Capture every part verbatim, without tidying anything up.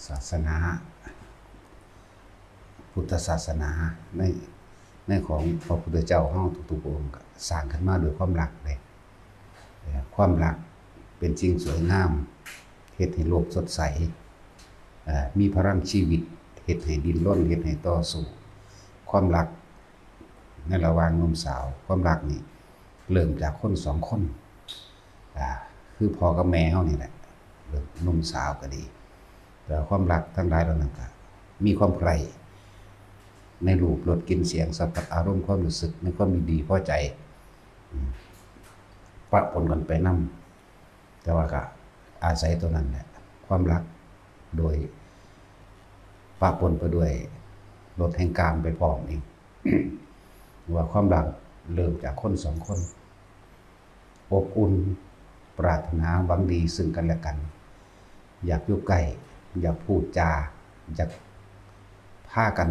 ศาสนา พุทธศาสนาในในของพระพุทธเจ้าเฮาทุกๆองค์ก็สร้างขึ้นมาด้วยความรักเลยเอ่อความรักเป็นสิ่งสวยงามเฮ็ดให้โลกสดใสเอ่อมีพลังชีวิตเฮ็ดให้ดิ้นรนเฮ็ดให้ต่อสู้ความรักในระหว่างหนุ่มสาวความรักนี่เริ่มจากคนสองคน อ่าคือพ่อกับแม่เฮานี่แหละหนุ่มสาวก็ดีแต่ความรักทั้งหลายเหล่านั้นก็มีความใคร่ในรูปรสกลิ่นเสียงสัมผัสอารมณ์ความรู้สึกในความยินดีพอใจอืมปะปนกันไปนำแต่ว่าก็อาศัยตัวนั้นแหละความรักโดยปะปนไปด้วยรสแห่งกามไปพร้อมอีกว่าความรักเริ่มจากคนสองคน อบอุ่นปรารถนาหวังดีซึ่งกันและกัน อยากอยู่ใกล้อยากพูดจาอยากพากัน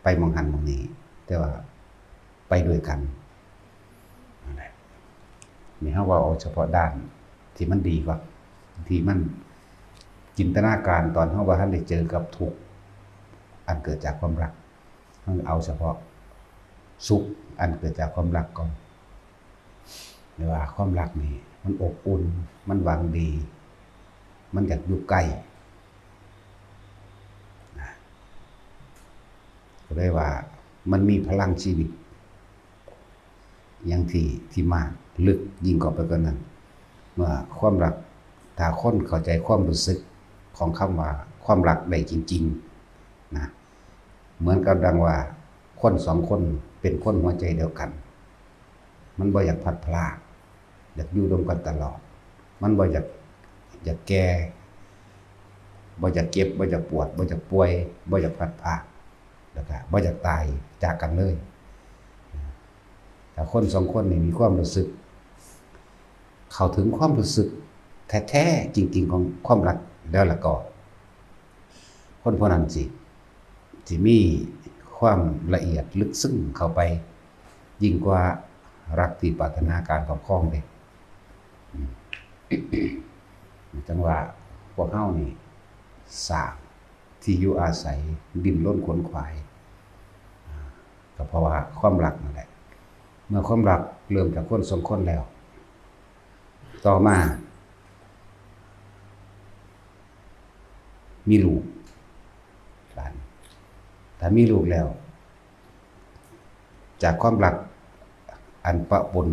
ไปหม่องหั้นหม่องนี้แต่ว่าไปด้วยกันนั่นแหละนี่เฮาเว้าเอาเฉพาะด้านที่มันดีกว่าที่มันจินตนาการตอนเฮาบ่ทันได้เจอกับทุกข์อันเกิดจากความรักเฮาเอาเฉพาะสุขอันเกิดจากความรักก่อน หรือว่าความรักนี่มันอบอุ่น มันหวังดี มันอยากอยู่ใกล้นะก็เลยว่ามันมีพลังชีวิตอย่างที่ที่มากลึกยิ่งกว่าไปกว่านั้นเมื่อความรักถ้าคนเข้าใจความรู้สึกของคำว่าความรักได้จริงๆนะเหมือนกับดังว่าคนสองคนเป็นคนหัวใจเดียวกัน มันบ่อยากพลัดพรากอยากอยู่ร่วมกันตลอด มันบ่อยากอยากแก่บ่อยากเจ็บบ่อยากปวดบ่อยากป่วยบ่อยากพลัดพรากแล้วก็บ่อยากตายจากกันเลยถ้าคนสองคนนี่มีความรู้สึก เข้าถึงความรู้สึกแท้ๆจริงๆของความรักแล้วล่ะก็ คนผู้นั้นสิสิมีความละเอียดลึกซึ้งเข้าไป ยิ่งกว่ารักที่ปรารถนาการครอบครองเด้อืมจังว่าพวกเฮานี่สร้างที่อยู่อาศัยดิ้นรนขวนขวายอ่าก็เพราะว่าความรักนั่นแหละ เมื่อความรักเริ่มจากคนสองคนแล้ว ต่อมา มีลูกบาดนี้ถ้ามีลูกแล้ว จากความรักอันปะปน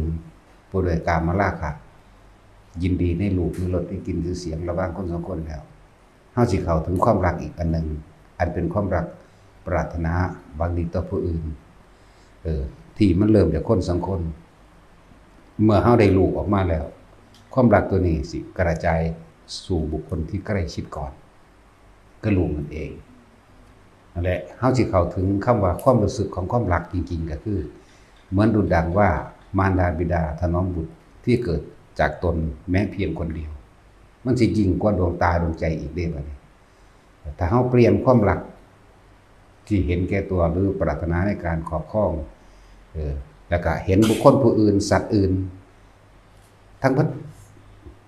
ไปด้วยกามราคะยินดีในรูปในรสในกลิ่นชื่อเสียงระหว่างคนสองคนแล้วเฮาสิเข้าถึงความรักอีกอันหนึ่งอันเป็นความรักปรารถนาหวังดีต่อผู้อื่นเออที่มันเริ่มจากคนสองคนเมื่อเฮาได้ลูกออกมาแล้ว ความรักตัวนี้สิกระจายสู่บุคคลที่ใกล้ชิดก่อน ก็ลูกนั่นเองนั่นแหละเฮาสิเข้าถึงคำว่าความรู้สึกของความรักจริงๆก็คือ เหมือนดุจดังว่ามารดาบิดาถนอมบุตรที่เกิดจากตนแม้เพียงคนเดียว มันสิยิ่งกว่าดวงตาดวงใจอีกเด้บัดนี้ถ้าเฮาเปลี่ยนความรักที่เห็นแก่ตัวหรือปรารถนาในการครอบครองเออแล้วก็เห็นบุคคลผู้อื่นสัตว์อื่น ทั้งหมด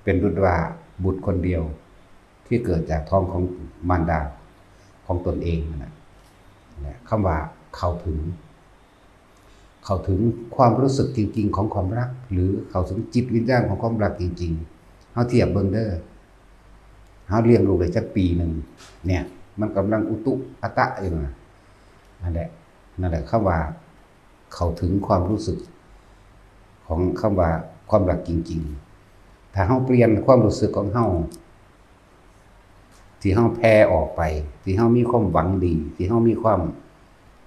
เป็นดุจว่าบุตรคนเดียวที่เกิดจากท้องของมารดาของตนเองนั่นแหละนะคำว่าเข้าถึง เข้าถึงความรู้สึกจริงๆของความรัก หรือเข้าถึงจิตวิญญาณของความรักจริงๆเฮาเทียบเบิ่งเด้อเฮาเลี้ยงลูกได้จักปีหนึ่งเนี่ยมันกำลังอุตุอัตะอยู่นะนั่นแหละนั่นแหละคำว่าเข้าถึงความรู้สึกของคำว่าความรักจริงๆ ถ้าเฮาเปลี่ยนความรู้สึกของเฮา ที่เฮาแผ่ออกไป ที่เฮามีความหวังดี ที่เฮามีความ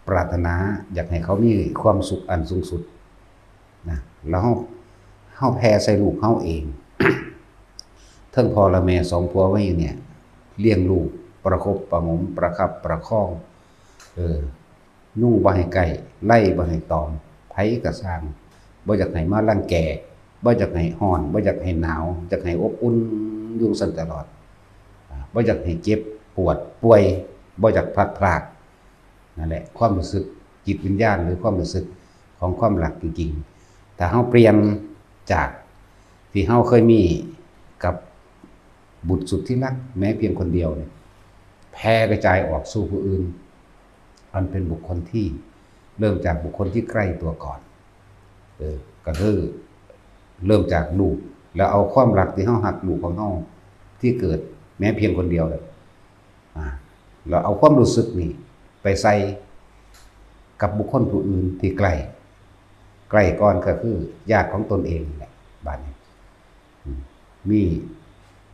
ปรารถนา อยากให้เขามีความสุขอันสูงสุดนะแล้วเฮาเฮาแผ่ใส่ลูกเฮาเองเทิงพ่อและแม่สองผัวไว้เนี่ยเลี้ยงลูกประคบประหงมประคับประคองเออ ยุงบ่ให้ใกล้ไล่บ่ให้ตอมไผก็ซ่างบ่อยากให้มารังแกบ่อยากให้ฮ้อนบ่อยากให้หนาวอยากให้อบอุ่นอยู่ซั่นตลอดอ่าบ่อยากให้เจ็บปวดป่วยบ่อยากพลัดพรากนั่นแหละความรู้สึกจิตวิญญาณหรือความรู้สึกของความรักจริงๆถ้าเฮาเปลี่ยนจากที่เฮาเคยมีกับบุตรสุดที่รักแม้เพียงคนเดียวเนี่ย แผ่กระจายออกสู่ผู้อื่น อันเป็นบุคคลที่เริ่มจากบุคคลที่ใกล้ตัวก่อน เออ ก็คือเริ่มจากลูก แล้วเอาความรักที่เฮาฮักลูกของเฮาที่เกิดแม้เพียงคนเดียวเลย อ่า แล้วเอาความรู้สึกนี่ไปใส่กับบุคคลผู้อื่นที่ใกล้ ใกล้ก่อนก็คือญาติของตนเองนี่แหละ บาดนี้ อืม มี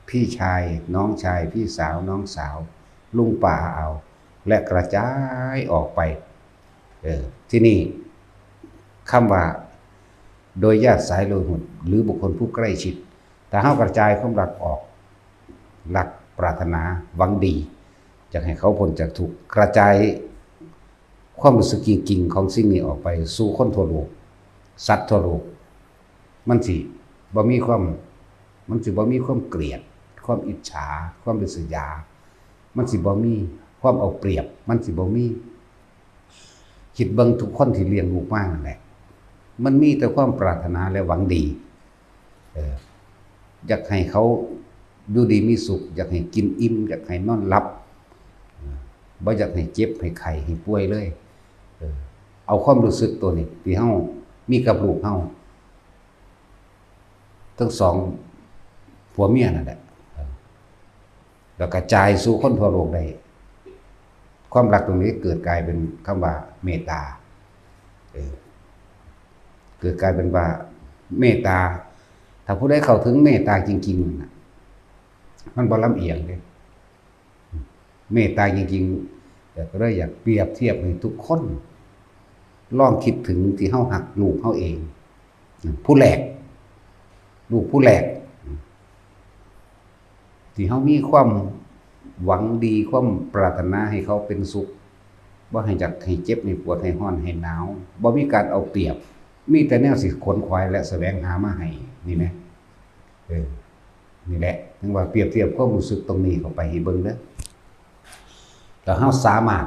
พี่ชาย น้องชาย พี่สาว น้องสาว ลุงป้าอา และกระจายออกไป เออ ที่นี่คำว่า โดยญาติสายโลหิต หรือบุคคลผู้ใกล้ชิด ถ้าเฮากระจายความรักออก รักปรารถนาหวังดี อยากให้เขาพ้นจากทุกข์ กระจายความรู้สึกจริงๆของสิ่งนี้ออกไปสู่คนทั่วโลก สัตว์ทั่วโลก มันสิบ่มีความ มันสิบ่มีความเกลียด ความอิจฉา ความริษยา มันสิบ่มีความเอาเปรียบ มันสิบ่มี คิดเบิ่งทุกคนที่เลี้ยงลูกมานั่นแหละ มันมีแต่ความปรารถนาและหวังดี เออ อยากให้เขาอยู่ดีมีสุข อยากให้กินอิ่ม อยากให้นอนหลับ เออ บ่อยากให้เจ็บ ให้ไข้ ให้ป่วยเลย เออ เอาความรู้สึกตัวนี้ที่เฮามีกับลูกเฮา ทั้งสองผัวเมียนั่นแหละ เออ แล้วกระจายสู่คนทั่วโลกได้ ความรักตรงนี้เกิดกลายเป็นคำว่าเมตตา เออ เกิดกลายเป็นว่าเมตตา ถ้าผู้ใดเข้าถึงเมตตาจริงๆน่ะ มันบ่ลำเอียงเด้ เมตตาจริงๆ แต่ก็เลยอยากเปรียบเทียบให้ทุกคน ลองคิดถึงที่เฮาฮักลูกเฮาเอง ผู้แรก ลูกผู้แรก ที่เฮามีความหวังดี ความปรารถนาให้เขาเป็นสุข บ่ให้อยากให้เจ็บ ให้ปวด ให้ร้อน ให้หนาว บ่มีการเอาเปรียบ มีแต่แนวสิขวนขวายและแสวงหามาให้ นี่แหม เออ นี่แหละ ถึงว่าเปรียบเทียบความรู้สึกตรงนี้เข้าไปให้เบิ่งเด้อ แล้วเฮาสามารถ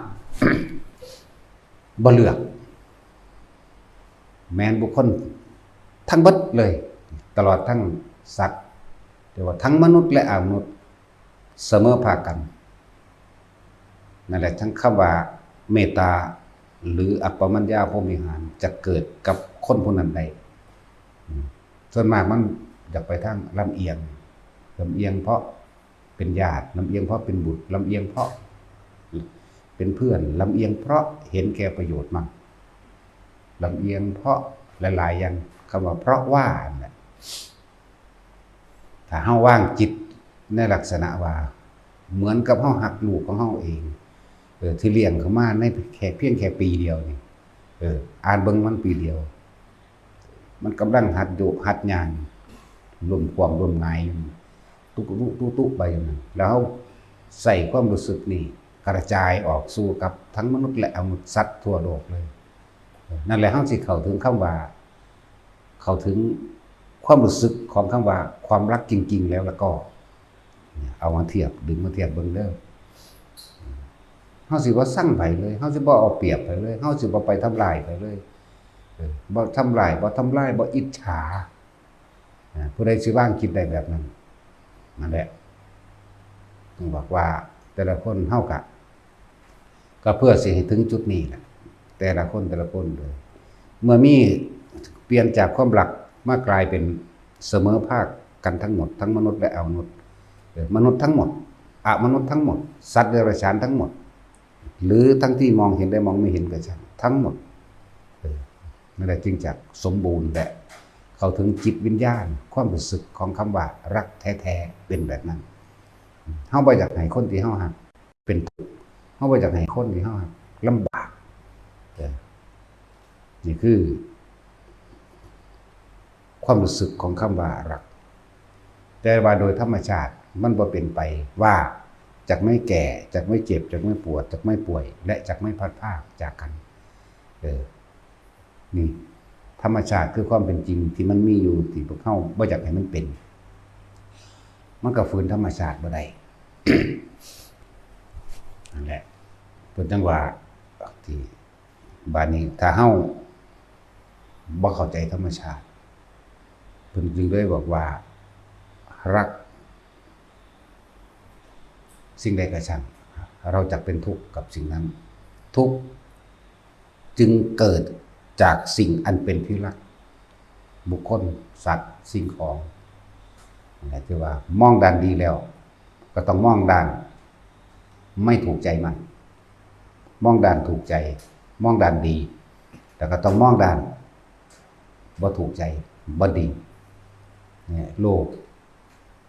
บ่เลือก แม่นบุคคลทั้งเบิดเลย ตลอดทั้งสัตว์ เรียกว่าทั้งมนุษย์และอมนุษย์ เสมอภาคกัน นั่นแหละ ทั้งคำว่าเมตตา หรืออัปปมัญญาพรหมวิหารจะเกิดกับคนผู้นั้นได้ อืม ส่วนมากมันอยากไปทางลำเอียง ลำเอียงเพราะเป็นญาติ ลำเอียงเพราะเป็นบุตร ลำเอียงเพราะเป็นเพื่อน ลำเอียงเพราะเห็นแก่ประโยชน์มั่ง ลำเอียงเพราะหลายๆอย่าง คำว่าเพราะว่านั่นแหละ ถ้าเฮาวางจิตในลักษณะว่า เหมือนกับเฮาฮักลูกของเฮาเอง เออ ที่เลี้ยงเขามาในแค่เพียงแค่ปีเดียวนี่ เออ อ่านเบิ่งมันปีเดียว มันกำลังหัดโยกหัดย่าง ล้มคว่ำล้มหงายอยู่ ตุ๊กตุ๊กตุ๊กตุ๊กไปอยู่นั่น แล้วเฮาใส่ความรู้สึกนี่กระจายออกสู่กับทั้งมนุษย์และอมนุษย์สัตว์ทั่วโลกเลย นั่นแหละเฮาสิเข้าถึงคำว่า เข้าถึงความรู้สึกของคำว่าความรักจริงๆแล้ว แล้วก็ เอามาเทียบ ดึงมาเทียบเบิ่งเด้อ เฮาสิบ่ซังไผเลย เฮาสิบ่เอาเปรียบไผเลย เฮาสิบ่ไปทำลายไผเลย เออ บ่ทำลาย บ่ทำลาย บ่อิจฉา อ่า ผู้ใดสิวางจิตได้แบบนั้น นั่นแหละ ต้องบอกว่าแต่ละคนเฮากะ ก็เพื่อสิให้ถึงจุดนี้แหละ แต่ละคนแต่ละคนเลย เมื่อมีเปลี่ยนจากความรักมากลายเป็นเสมอภาคกันทั้งหมด ทั้งมนุษย์และอมนุษย์ เออ มนุษย์ทั้งหมด อมนุษย์ทั้งหมด สัตว์เดรัจฉานทั้งหมด หรือทั้งที่มองเห็นและมองไม่เห็นก็ช่าง ทั้งหมด เออ นั่นแหละจึงจะสมบูรณ์และเข้าถึงจิตวิญญาณ ความรู้สึกของคำว่ารักแท้ๆ เป็นแบบนั้น เฮาบ่อยากให้คนที่เฮาฮักเป็นทุกข์ เฮาบ่อยากให้คนที่เฮาฮักลำบาก เออ นี่คือ ความรู้สึกของคำว่ารัก แต่ว่าโดยธรรมชาติมันบ่เป็นไปว่าจักไม่แก่ จักไม่เจ็บ จักไม่ปวด จักไม่ป่วย และจักไม่พลัดพรากจากกัน เออ นี่ ธรรมชาติคือความเป็นจริงที่มันมีอยู่ ที่พวกเฮาบ่อยากให้มันเป็น มันก็ฝืนธรรมชาติบ่ได้ นั่นแหละ เพิ่นจั่งว่า ที่ บาดนี้ถ้าเฮาบ่เข้าใจธรรมชาติ เพิ่นจึงเลยบอกว่า รักสิ่งใดก็ช่าง เราจักเป็นทุกข์กับสิ่งนั้น ทุกข์จึงเกิดจากสิ่งอันเป็นที่รัก บุคคล สัตว์ สิ่งของ นั่นแหละที่ว่ามองด้านดีแล้ว ก็ต้องมองด้านไม่ถูกใจมัน มองด้านถูกใจ มองด้านดี แล้วก็ต้องมองด้านบ่ถูกใจ บ่ดี เนี่ย โลก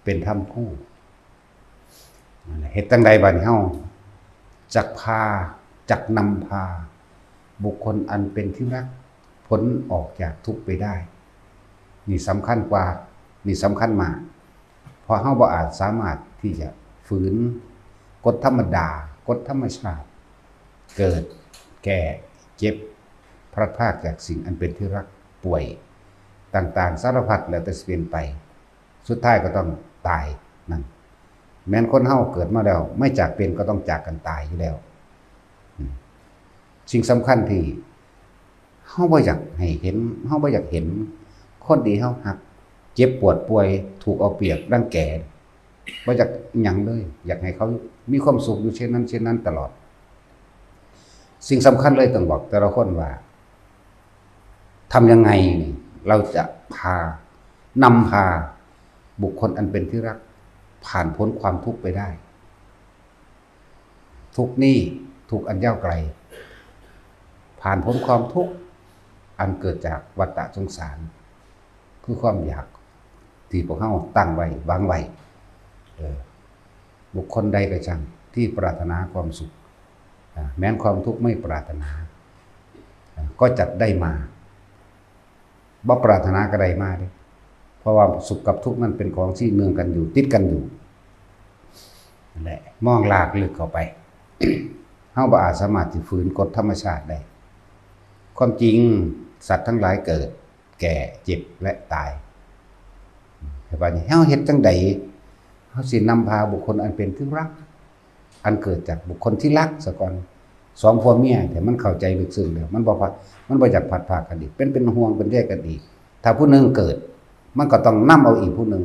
เป็นธรรมคู่ นั่นแหละ เฮ็ดจั่งใดบัดนี้เฮาจักพา จักนำพา บุคคลอันเป็นที่รัก พ้นออกจากทุกข์ไปได้ นี่สำคัญกว่า นี่สำคัญมาก เพราะเฮาบ่อาจสามารถที่จะฝืนกฎธรรมดา กฎธรรมชาติ เกิด แก่ เจ็บ พลัดพรากจากสิ่งอันเป็นที่รัก ป่วย ต่างๆ สารพัดแล้วแต่สิเป็นไป สุดท้ายก็ต้องตาย นั่น แม้นคนเฮาเกิดมาแล้ว ไม่จากเป็นก็ต้องจากกันตายอยู่แล้ว อืม สิ่งสำคัญที่เฮาบ่อยากให้เห็น เฮาบ่อยากเห็นคนที่เฮาฮัก เจ็บปวดป่วย ถูกเอาเปรียบรังแก บ่อยากหยังเลย อยากให้เขามีความสุขอยู่เช่นนั้นเช่นนั้นตลอด สิ่งสำคัญเลยต้องบอกแต่ละคนว่า ทำยังไงเราจะพา นำพาบุคคลอันเป็นที่รัก ผ่านพ้นความทุกข์ไปได้ ทุกข์นี้ ทุกข์อันยาวไกล ผ่านพ้นความทุกข์อันเกิดจากวัฏฏะสงสาร คือความอยากที่พวกเฮาตั้งไว้ หวังไว้ เออ บุคคลใดก็ช่างที่ปรารถนาความสุข อ่า แม้นความทุกข์ไม่ปรารถนา อ่า ก็จักได้มา บ่ปรารถนาก็ได้มาเด้ เพราะว่าสุขกับทุกข์นั้นเป็นของที่เนื่องกันอยู่ ติดกันอยู่ นั่นแหละ มองลากลึกเข้าไป เฮาบ่อาจสามารถที่ฝืนกฎธรรมชาติได้ ความจริงสัตว์ทั้งหลายเกิด แก่ เจ็บ และตาย แต่บัดนี้เฮาเฮ็ดจั่งใด เฮาสินำพาบุคคลอันเป็นที่รัก อันเกิดจากบุคคลที่รักซะก่อน สองผัวเมีย แต่มันเข้าใจลึกซึ้งแล้ว มันบ่พัด มันบ่อยากพลัดพรากกันอีก เป็น เป็นห่วง เป็นใยกันอีก ถ้าผู้หนึ่งเกิด มันก็ต้องนำเอาอีกผู้หนึ่ง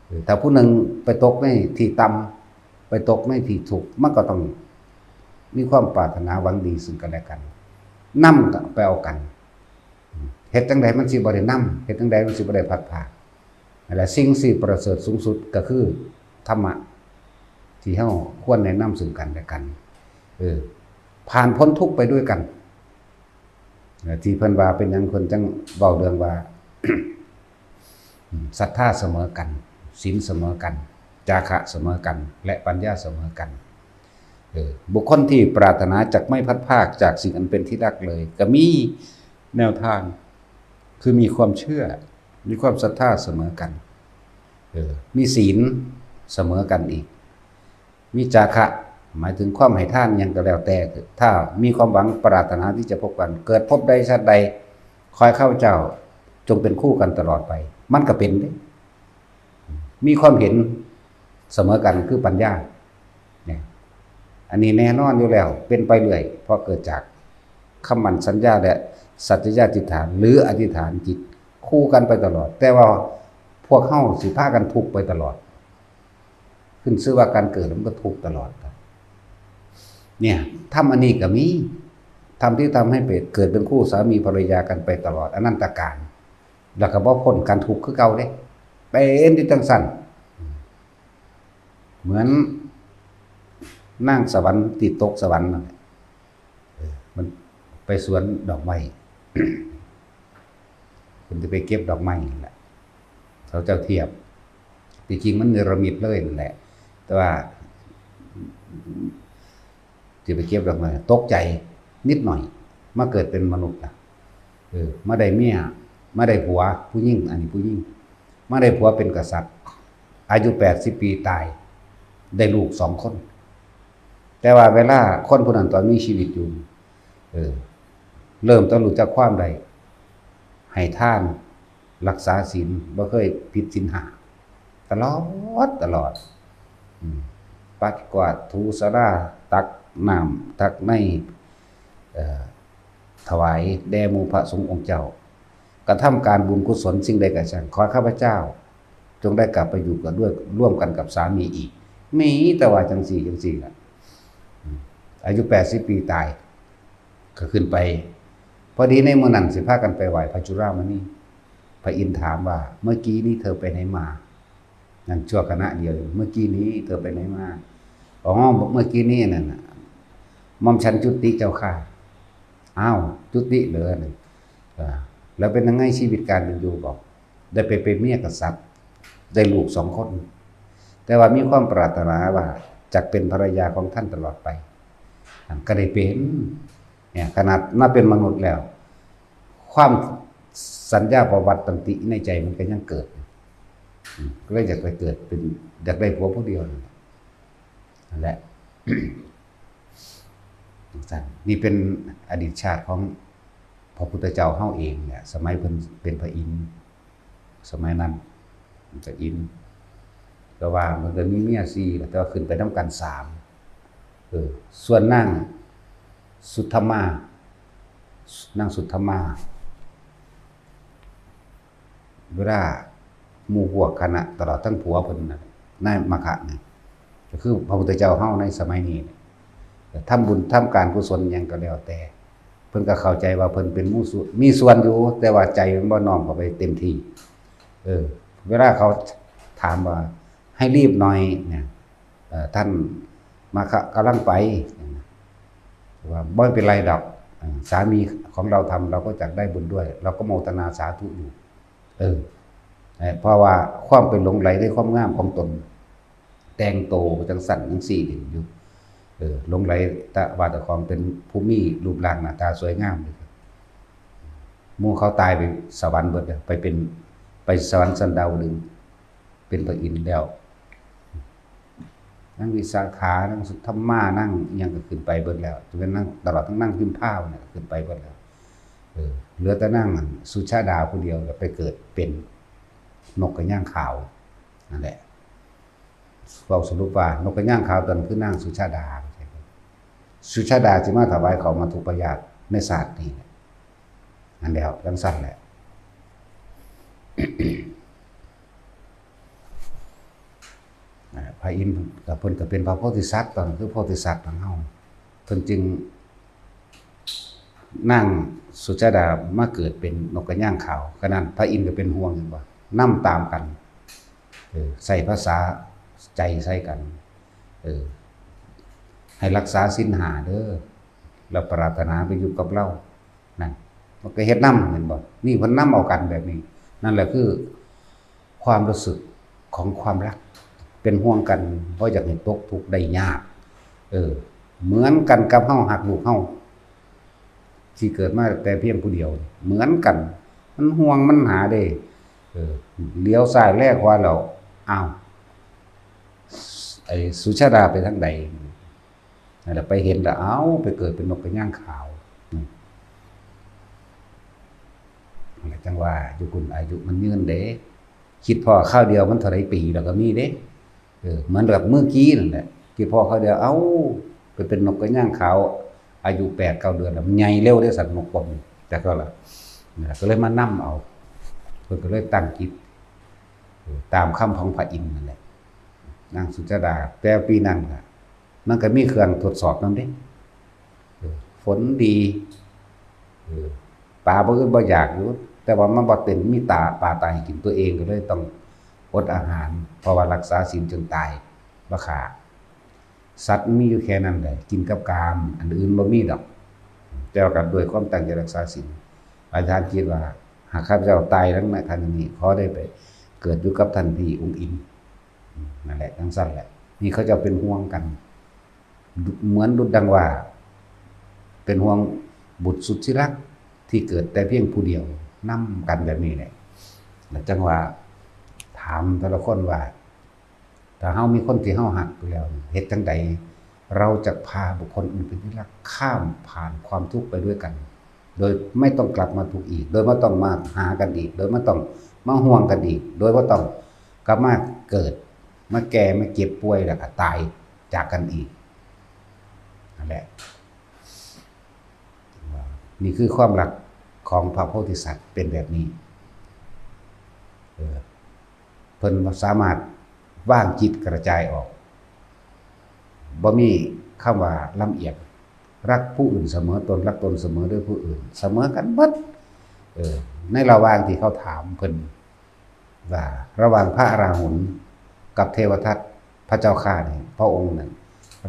เออ ถ้าผู้หนึ่งไปตกในที่ต่ำ ไปตกในที่ทุกข์ มันก็ต้องมีความปรารถนาหวังดีซึ่งกันและกัน นำไปเอากัน เฮ็ดจั่งใดมันสิบ่ได้นำ เฮ็ดจั่งใดมันสิบ่ได้พลัดพราก นั่นแหละ สิ่งที่ประเสริฐสูงสุดก็คือธรรมะ ที่เฮาควรแนะนำซึ่งกันและกัน เออ ผ่านพ้นทุกข์ไปด้วยกัน เอ่อ ที่เพิ่นว่าเป็นหยังเพิ่นจั่งเว้าเรื่องว่า ศรัทธาเสมอกัน ศีลเสมอกัน จาคะเสมอกัน และปัญญาเสมอกัน เออ บุคคลที่ปรารถนาจักไม่พลัดพรากจากสิ่งอันเป็นที่รักเลย ก็มีแนวทาง คือมีความเชื่อ มีความศรัทธาเสมอกัน เออ มีศีลเสมอกันอีก มีจาคะ หมายถึงความให้ทานหยังก็แล้วแต่ ถ้ามีความหวังปรารถนาที่จะพบกัน เกิดพบใดชาติใด ขอให้ข้าพเจ้าจงเป็นคู่กันตลอดไป มันก็เป็นเด้ มีความเห็นเสมอกันคือปัญญา เนี่ย อันนี้แน่นอนอยู่แล้ว เป็นไปเรื่อย เพราะเกิดจากคำมั่นสัญญาและสัจจยาธิษฐาน หรืออธิษฐานจิตคู่กันไปตลอด แต่ว่าพวกเฮาสิพากันทุกข์ไปตลอด ขึ้นชื่อว่าการเกิดมันก็ทุกข์ตลอดครับ เนี่ย ธรรมอันนี้ก็มี ธรรมที่ทำให้เกิดเป็นคู่สามีภรรยากันไปตลอดอนันตกาล แล้วก็บ่พ้นการทุกข์คือเก่าเด้ เป็นอยู่จั่งซั่น เหมือนนางสวรรค์ที่ตกสวรรค์นั่นแหละ เออ มันไปสวนดอกไม้ เพิ่นสิไปเก็บดอกไม้นั่นแหละ เขาเจ้าเทียบ ที่จริงมันเนรมิตเลยนั่นแหละ แต่ว่า สิไปเก็บดอกไม้ ตกใจนิดหน่อย มาเกิดเป็นมนุษย์ล่ะ เออ มาได้เมีย มาได้ผัว ผู้หญิง อันนี้ผู้หญิง มาได้ผัวเป็นกษัตริย์ อายุแปดสิบปีตาย ได้ลูกสองคน แต่ว่าเวลาคนผู้นั้นตอนมีชีวิตอยู่ เออ เริ่มต้นรู้จักความได้ ให้ทาน รักษาศีล บ่เคยผิดศีลห้า ตลอด ตลอด อืม ปัดกวาดถูศาลา ตักน้ำ ตักใน เอ่อ ถวายแด่หมู่พระสงฆ์องค์เจ้า กระทำการบุญกุศลสิ่งใดก็ช่าง ขอข้าพเจ้า จงได้กลับไปอยู่กับด้วย ร่วมกันกับสามีอีก มีแต่ว่าจั่งซี้ จั่งซี้ล่ะ อายุแปดสิบปีตาย ก็ขึ้นไป พอดีในมื้อนั้นสิพากันไปไหว้พระจุลามณี พระอินทร์ถามว่า "เมื่อกี้นี้เธอไปไหนมา" นั่นชั่วขณะเดียว "เมื่อกี้นี้เธอไปไหนมา" "อ๋อ เมื่อกี้นี้นั่นน่ะ หม่อมฉันจุติเจ้าค่ะ" "อ้าว จุติเหรอ" เออ "แล้วเป็นยังไงชีวิตการเป็นอยู่" "บอกได้ไปเป็นเมียกษัตริย์ ได้ลูกสองคน แต่ว่ามีความปรารถนาว่าจะเป็นภรรยาของท่านตลอดไป" อันก็ได้เป็น เนี่ย ขนาดมาเป็นมนุษย์แล้ว ความสัญญาประวัติตันติในใจมันก็ยังเกิด อืม ก็เลยอยากไปเกิดเป็น อยากได้ผัวผู้เดียวนั่นแหละ นั่นแหละ จังซั่น นี่เป็นอดีตชาติของพระพุทธเจ้าเฮาเองเนี่ย สมัยเพิ่นเป็นพระอินทร์ สมัยนั้น พระอินทร์ ก็ว่ามันก็มีเมียสี่ล่ะ แต่ว่าขึ้นไปนำกันสาม เออ ส่วนนางสุทธมา นางสุทธมา เวลาหมู่พวกคณะ ตลอดทั้งผัวเพิ่นน่ะ นายมคคะนี่ ก็คือพระพุทธเจ้าเฮาในสมัยนี้ ทำบุญทำการกุศลหยังก็แล้วแต่ เพิ่นก็เข้าใจว่าเพิ่นเป็นหมู่สุ มีส่วนอยู่ แต่ว่าใจมันบ่น้อมเข้าไปเต็มที่ เออ เวลาเขาถามว่า "ให้รีบหน่อย" เนี่ย เอ่อ "ท่านมคคะกำลังไป" ว่า "บ่เป็นไรดอก เอ่อ สามีของเราทำ เราก็จักได้บุญด้วย เราก็โมทนาสาธุอยู่" เออ เอ่อ เพราะว่าความไปหลงใหลในความงามของตน แต่งโตจังซั่นจังซี่อยู่ เออ หลงใหลแต่ว่าเจ้าของเป็นผู้มีรูปร่างหน้าตาสวยงาม หมู่เขาตายไปสวรรค์เบิดแล้ว ไปเป็น ไปสวรรค์ชั้นดาวดึงส์ เป็นพระอินทร์แล้ว นางวิสาขา นางสุทธมา นางอิหยังก็ขึ้นไปเบิดแล้ว จนกระทั่งตลอดทั้งนางพิมพาเนี่ยก็ขึ้นไปเบิดแล้ว เออ เหลือแต่นางอันสุชาดาผู้เดียวก็ไปเกิดเป็นนกกระยางขาว นั่นแหละ เว้าสรุปว่านกกระยางขาวตัวนั้นคือนางสุชาดา สุชาดาสิมาถวายเขามัทธุปายาตในชาตินี้แหละ นั่นแหละ จังซั่นแหละ อ่า พระอินทร์กับเพิ่นก็เป็นพระโพธิสัตว์ ตอนนั้นคือโพธิสัตว์ของเฮา เพิ่นจึง นางสุชาดามาเกิดเป็นนกกระยางขาว ขนาดพระอินทร์ก็เป็นห่วง เห็นบ่ นำตามกัน เออ ใส่ภาษาใจใส่กัน เออ ให้รักษาศีลห้าเด้อ แล้วปรารถนาไปอยู่กับเรา นั่น มันก็เฮ็ดนำ เห็นบ่ นี่เพิ่นนำเอากันแบบนี้ นั่นแหละคือความรู้สึกของความรัก เป็นห่วงกัน บ่อยากให้ตกทุกข์ได้ยาก เออ เหมือนกันกับเฮาฮักลูกเฮา ที่เกิดมาแต่เพียงผู้เดียว เหมือนกัน มันห่วงมันหาเด้ เออ เหลียวซ้ายแลขวาแล้ว อ้าว ไอ้สุชาดาไปทางใด นั่นแหละ ไปเห็นแล้ว เอ้า ไปเกิดเป็นนกกระยางขาว อืม นั่นแหละ จังว่าอยู่คุณอายุมันยืนเด้ คิดพ้อคราวเดียวมันเท่าไรปีแล้วก็มีเด้ เออ เหมือนกับเมื่อกี้นั่นแหละ คิดพ้อคราวเดียว เอ้า ไปเป็นนกกระยางขาว อายุแปดเก้าเดือนแล้ว มันใหญ่เร็วเด้ สัตว์นกพวกนี้ แต่ก็ละ นั่นแหละ ก็เลยมานำเอา เพิ่นก็เลยตั้งจิต เออ ตามคำของพระอินทร์นั่นแหละ นางสุชาดา แต่ปีนั้นน่ะ มันก็มีเครื่องทดสอบนำเด้ เออ ฝนดี เออ ปลาบ่อึดบ่อยากอยู่ แต่ว่ามันบ่เต็ม มีตา ปลาตายให้กิน ตัวเองก็เลยต้องอดอาหาร เพราะว่ารักษาศีลจนตาย บ่ฆ่า สัตว์มีอยู่แค่นั้นแหละ กินกับกาม อันอื่นบ่มีดอก แต่ว่าก็ด้วยความตั้งใจรักษาศีล อธิษฐานจิตว่า หากข้าพเจ้าตายแล้วนะ ครั้งนี้ ขอได้ไปเกิดอยู่กับท่านพี่องค์อิน นั่นแหละ จังซั่นแหละ นี่เขาเจ้าเป็นห่วงกัน เหมือนดุจดังว่า เป็นห่วงบุตรสุดที่รักที่เกิดแต่เพียงผู้เดียว นำกันแบบนี้แหละ แล้วจังว่า ถามแต่ละคนว่า ถ้าเฮามีคนที่เฮาฮักอยู่แล้ว เฮ็ดจั่งใด เราจะพาบุคคลอื่นเป็นที่รัก ข้ามผ่านความทุกข์ไปด้วยกัน โดยไม่ต้องกลับมาทุกข์อีก โดยไม่ต้องมาหากันอีก โดยไม่ต้องมาห่วงกันอีก โดยไม่ต้องกลับมาเกิด มาแก่ มาเจ็บป่วย แล้วก็ตายจากกันอีก นั่นแหละ นี่คือความรักของพระโพธิสัตว์เป็นแบบนี้ เออ เพิ่นสามารถวางจิตกระจายออก บ่มีคำว่าลำเอียง รักผู้อื่นเสมอตน รักตนเสมอด้วยผู้อื่น เสมอกันเบิด เออ ในระหว่างที่เขาถามเพิ่นว่า ระหว่างพระอราหุลกับเทวทัต พระเจ้าข้านี่ พระองค์นั้น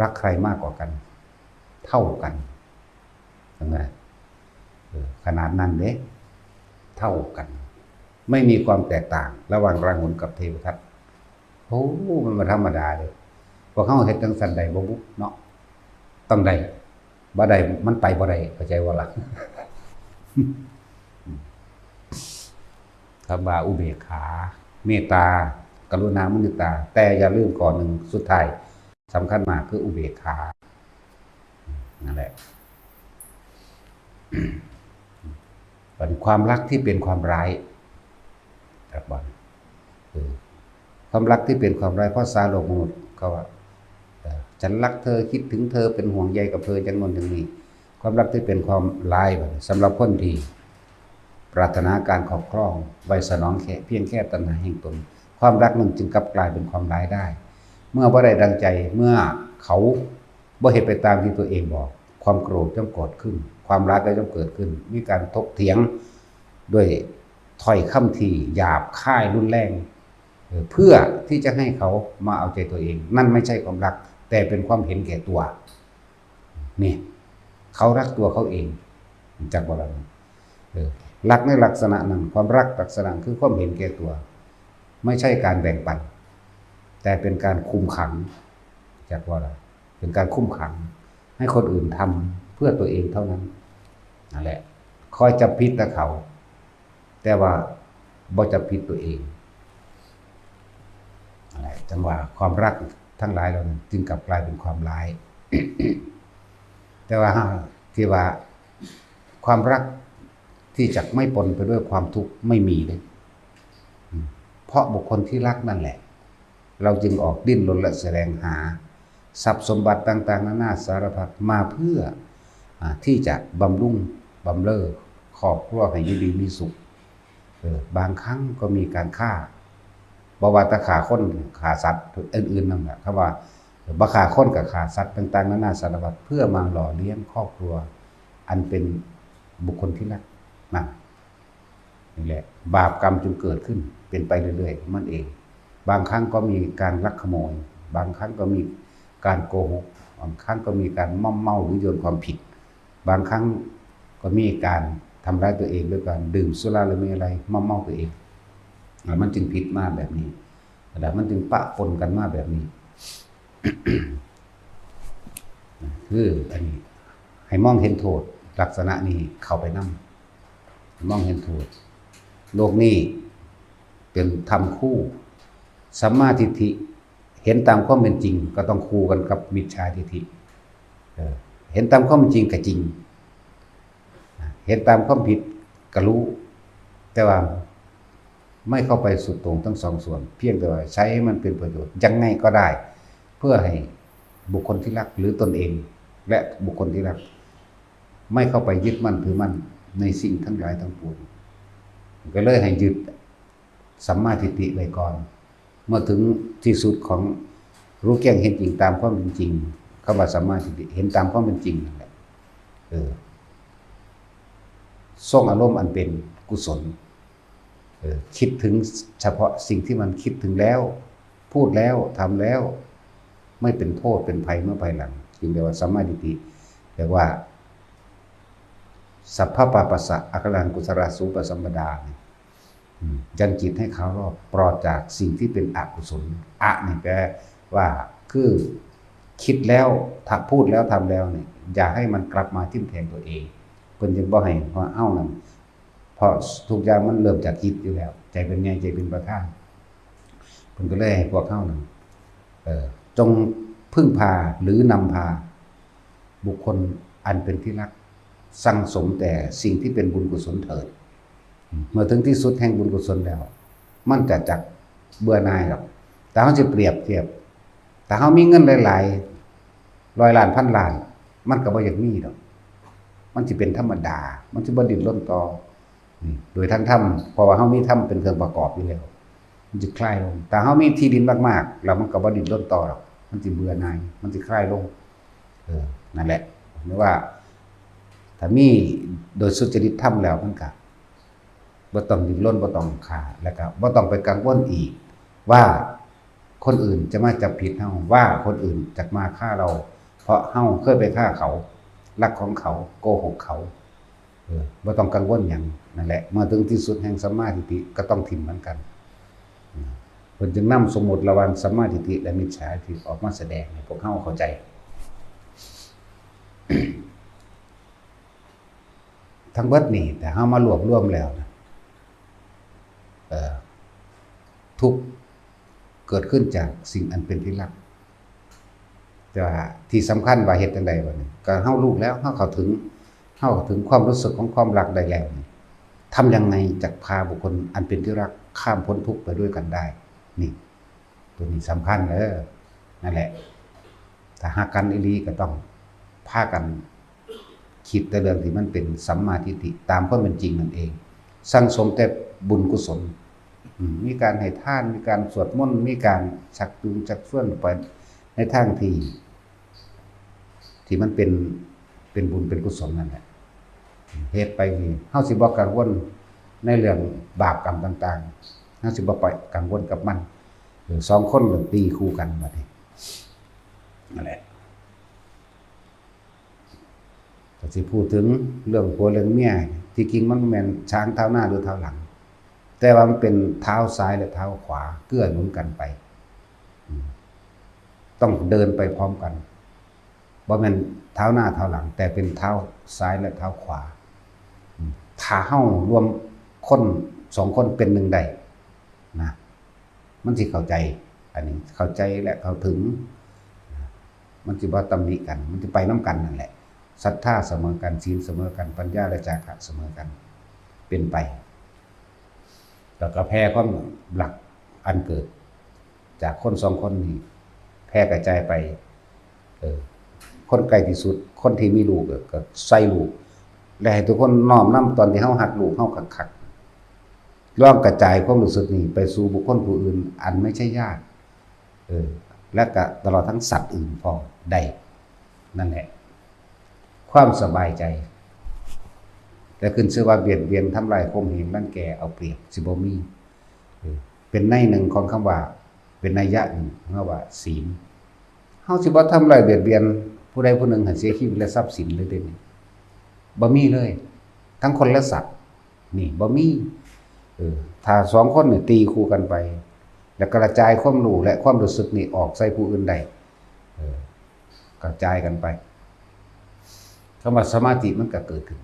รักใครมากกว่ากัน เท่ากัน เห็นไหม เออ ขนาดนั้นเด้ เท่ากัน ไม่มีความแตกต่างระหว่างราหุลกับเทวทัต โอ้ มันบ่ธรรมดาเด้ พวกเฮาเฮ็ดจั่งซั้นได้บ่บุเนาะ ต้องได้ บ่ได้ มันไปบ่ได้ เข้าใจบ่ล่ะ คำว่าอุเบกขา เมตตา กรุณา มุทิตา แต่อย่าลืมข้อหนึ่งสุดท้าย สำคัญมากคืออุเบกขา นั่นแหละ เป็นความรักที่เป็นความร้าย ครับว่า เออ ความรักที่เป็นความร้าย เพราะสาโลกมนุษย์เขาว่า เออ ฉันรักเธอ คิดถึงเธอ เป็นห่วงใยกับเธอ อย่างโน้นอย่างนี้ ความรักที่เป็นความร้ายบัดนี้ สำหรับคนที่ปรารถนาการครอบครอง ไว้สนองแค่ เพียงแค่ตัณหาแห่งตน ความรักนั้นจึงกลับกลายเป็นความร้ายได้ เมื่อบ่ได้ดังใจ เมื่อเขาบ่เฮ็ดไปตามที่ตัวเองบอก ความโกรธย่อมเกิดขึ้น ความร้ายก็ย่อมเกิดขึ้น มีการถกเถียงด้วยถ้อยคำที่หยาบคายรุนแรง เออ เพื่อที่จะให้เขามาเอาใจตัวเอง นั่นไม่ใช่ความรัก แต่เป็นความเห็นแก่ตัว นี่ เขารักตัวเขาเอง จักบ่ล่ะ เออ รักในลักษณะนั้น ความรักลักษณะคือความเห็นแก่ตัว ไม่ใช่การแบ่งปัน แต่เป็นการคุมขัง จักบ่ล่ะ เป็นการคุมขัง ให้คนอื่นทำเพื่อตัวเองเท่านั้น นั่นแหละ คอยจับผิดแต่เขา แต่ว่าบ่จับผิดตัวเอง นั่นแหละ จั่งว่าความรักทั้งหลายเหล่านั้นจึงกลับกลายเป็นความร้าย แต่ว่าที่ว่าความรักที่จะไม่ปนไปด้วยความทุกข์ไม่มีเลย อืม เพราะบุคคลที่รักนั่นแหละ เราจึงออกดิ้นรนและแสวงหาทรัพย์สมบัติต่างๆ นานาสารพัดมาเพื่อ อ่า ที่จะบำรุงบำเรอครอบครัวให้อยู่ดีมีสุข เออ บางครั้งก็มีการฆ่า บ่ว่าแต่ฆ่าคน ฆ่าสัตว์อื่นๆ นั่นแหละ คำว่าบ่ฆ่าคนก็ฆ่าสัตว์ต่างๆ นานาสารพัด เพื่อมาหล่อเลี้ยงครอบครัว อันเป็นบุคคลที่รัก นั่น นี่แหละ บาปกรรมจึงเกิดขึ้น เป็นไปเรื่อยๆ ของมันเอง บางครั้งก็มีการลักขโมย บางครั้งก็มีการโกหก บางครั้งก็มีการม่อมเมาหรือโยนความผิด บางครั้งก็มีการทำร้ายตัวเองด้วยการดื่มสุราและเมรัยม่อมเมาตัวเอง แล้วมันจึงผิดมาแบบนี้ แล้วมันจึงปะปนกันมาแบบนี้ คืออันนี้ ให้มองเห็นโทษลักษณะนี้เข้าไปนำ มองเห็นโทษ โลกนี้เป็นธรรมคู่ สัมมาทิฏฐิ เห็นตามความเป็นจริง ก็ต้องคู่กันกับมิจฉาทิฏฐิ เออ เห็นตามความเป็นจริงก็จริง เห็นตามความผิดก็รู้ แต่ว่าไม่เข้าไปสุดโต่งทั้งสองส่วน เพียงแต่ว่าใช้ให้มันเป็นประโยชน์ยังไงก็ได้ เพื่อให้บุคคลที่รักหรือตนเอง และบุคคลที่รัก ไม่เข้าไปยึดมั่นถือมั่นในสิ่งทั้งหลายทั้งปวง ก็เลยให้ยึดสัมมาทิฏฐิไว้ก่อน เมื่อถึงที่สุดของรู้แจ้งเห็นจริงตามความเป็นจริง คำว่าสัมมาทิฏฐิ เห็นตามความเป็นจริงนั่นแหละ เออ ทรงอารมณ์อันเป็นกุศล เออ คิดถึงเฉพาะสิ่งที่มันคิดถึงแล้ว พูดแล้ว ทำแล้ว ไม่เป็นโทษเป็นภัยเมื่อภายหลัง จึงเรียกว่าสัมมาทิฏฐิ เรียกว่า สัพพะปาปัสสะ อะกะหัง กุศลาสูปสัมปดา เนี่ย อืม ยังจิตให้เขารอบปลอดจากสิ่งที่เป็นอกุศล อะ นี่แปลว่า คือคิดแล้ว ถ้าพูดแล้ว ทำแล้วเนี่ย อย่าให้มันกลับมาทิ่มแทงตัวเอง เพิ่นจึงบ่ให้ว่าเอ้านั่น เพราะทุกอย่างมันเริ่มจากจิตอยู่แล้ว ใจเป็นใหญ่ ใจเป็นประธาน เพิ่นก็เลยให้พวกเฮานั่น เอ่อ จงพึ่งพาหรือนำพาบุคคลอันเป็นที่รัก สั่งสมแต่สิ่งที่เป็นบุญกุศลเถิด เมื่อถึงที่สุดแห่งบุญกุศลแล้ว มันจะจักเบื่อหน่ายหรอก แต่เฮาสิเปรียบเทียบ ถ้าเฮามีเงินหลายๆ ร้อยล้าน พันล้าน มันก็บ่อยากมีดอก มันสิเป็นธรรมดา มันสิบ่ดิ้นรนต่อ อืม โดยทันธรรม เพราะว่าเฮามีธรรมเป็นเครื่องประกอบอยู่แล้ว มันสิคลายลง ถ้าเฮามีที่ดินมากๆ แล้วมันก็บ่ดิ้นรนต่อหรอก มันสิเบื่อหน่าย มันสิคลายลง เออ นั่นแหละ หรือว่าถ้ามีโดยสุจริตธรรมแล้วมันก็บ่ต้องดิ้นรน บ่ต้องฆ่า แล้วก็บ่ต้องไปกังวลอีกว่าคนอื่นจะมาจับผิดเฮา ว่าคนอื่นจะมาฆ่าเรา เพราะเฮาเคยไปฆ่าเขา ลักของเขา โกหกเขา เออ บ่ต้องกังวลหยัง นั่นแหละ เมื่อถึงที่สุดแห่งสัมมาทิฏฐิก็ต้องถิ่มมันกัน เพิ่นจึงนำสมมุติระหว่างสัมมาทิฏฐิและมิจฉาทิฏฐิออกมาแสดงให้พวกเฮาเข้าใจ ทั้งเบิดนี่ แต่เฮามารวบรวมแล้วนะ เอ่อ ทุกข์เกิดขึ้นจากสิ่งอันเป็นที่รัก แต่ว่าที่สำคัญว่าเฮ็ดจั่งใดบัดนี้ ก็เฮารู้แล้ว เฮาเข้าถึง เฮาเข้าถึงความรู้สึกของความรักได้แล้วนี่ ทำยังไงจะพาบุคคลอันเป็นที่รักข้ามพ้นทุกข์ไปด้วยกันได้ นี่ ตัวนี้สำคัญเด้อ นั่นแหละ ถ้าฮักกันอีหลีก็ต้องพากันคิดแต่เรื่องที่มันเป็นสัมมาทิฏฐิตามความเป็นจริงนั่นเอง สั่งสมแต่บุญกุศล อืม มีการให้ทาน มีการสวดมนต์ มีการชักจูงชักชวนไปในทางที่ ที่มันเป็น เป็นบุญเป็นกุศลนั่นแหละ เฮ็ดไปนี่ เฮาสิบ่กังวลในเรื่องบาปกรรมต่างๆ เฮาสิบ่ไปกังวลกับมัน เออ สองคนเริ่มตีคู่กันบัดนี้ นั่นแหละ ก็สิพูดถึงเรื่องผัวเรื่องเมีย ที่จริงมันบ่แม่นช้างเท้าหน้าหรือเท้าหลัง แต่ว่ามันเป็นเท้าซ้ายและเท้าขวาเกื้อหนุนกันไป อืม ต้องเดินไปพร้อมกัน บ่แม่นเท้าหน้าเท้าหลัง แต่เป็นเท้าซ้ายและเท้าขวา อืม ถ้าเฮารวมคนสองคนเป็นหนึ่งได้นะ มันสิเข้าใจ อันนี้เข้าใจและเข้าถึง มันสิบ่ตำหนิกัน มันสิไปนำกันนั่นแหละ ศรัทธาเสมอกัน ศีลเสมอกัน ปัญญาและจาคะเสมอกัน เป็นไป แล้วก็แผ่ความรักอันเกิดจากคนสองคนนี้ แผ่กระจายไป เออ คนใกล้ที่สุด คนที่มีลูก เออ ก็ใส่ลูก และให้ทุกคนน้อมนำตอนที่เฮาฮักลูกเฮาคักๆ ลองกระจายความรู้สึกนี้ไปสู่บุคคลผู้อื่นอันไม่ใช่ญาติ เออ และก็ตลอดทั้งสัตว์อื่นพร้อมได้ นั่นแหละ ความสบายใจ แต่ขึ้นชื่อว่าเบียดเบียน ทำลาย ข่มเหง รังแก เอาเปรียบ สิบ่มี เออ เป็นในยหนึ่งของคำว่า เป็นนัยยะหนึ่งของคำว่าศีล เฮาสิบ่ทำลายเบียดเบียนผู้ใดผู้หนึ่งให้เสียชีวิตและทรัพย์สินเลยเด้นี่ บ่มีเลย ทั้งคนและสัตว์ นี่บ่มี เออ ถ้าสองคนนี่ตีคู่กันไป แล้วกระจายความรู้และความรู้สึกนี่ออกใส่ผู้อื่นได้ เออ กระจายกันไป คำว่าสมาธิมันก็เกิดขึ้น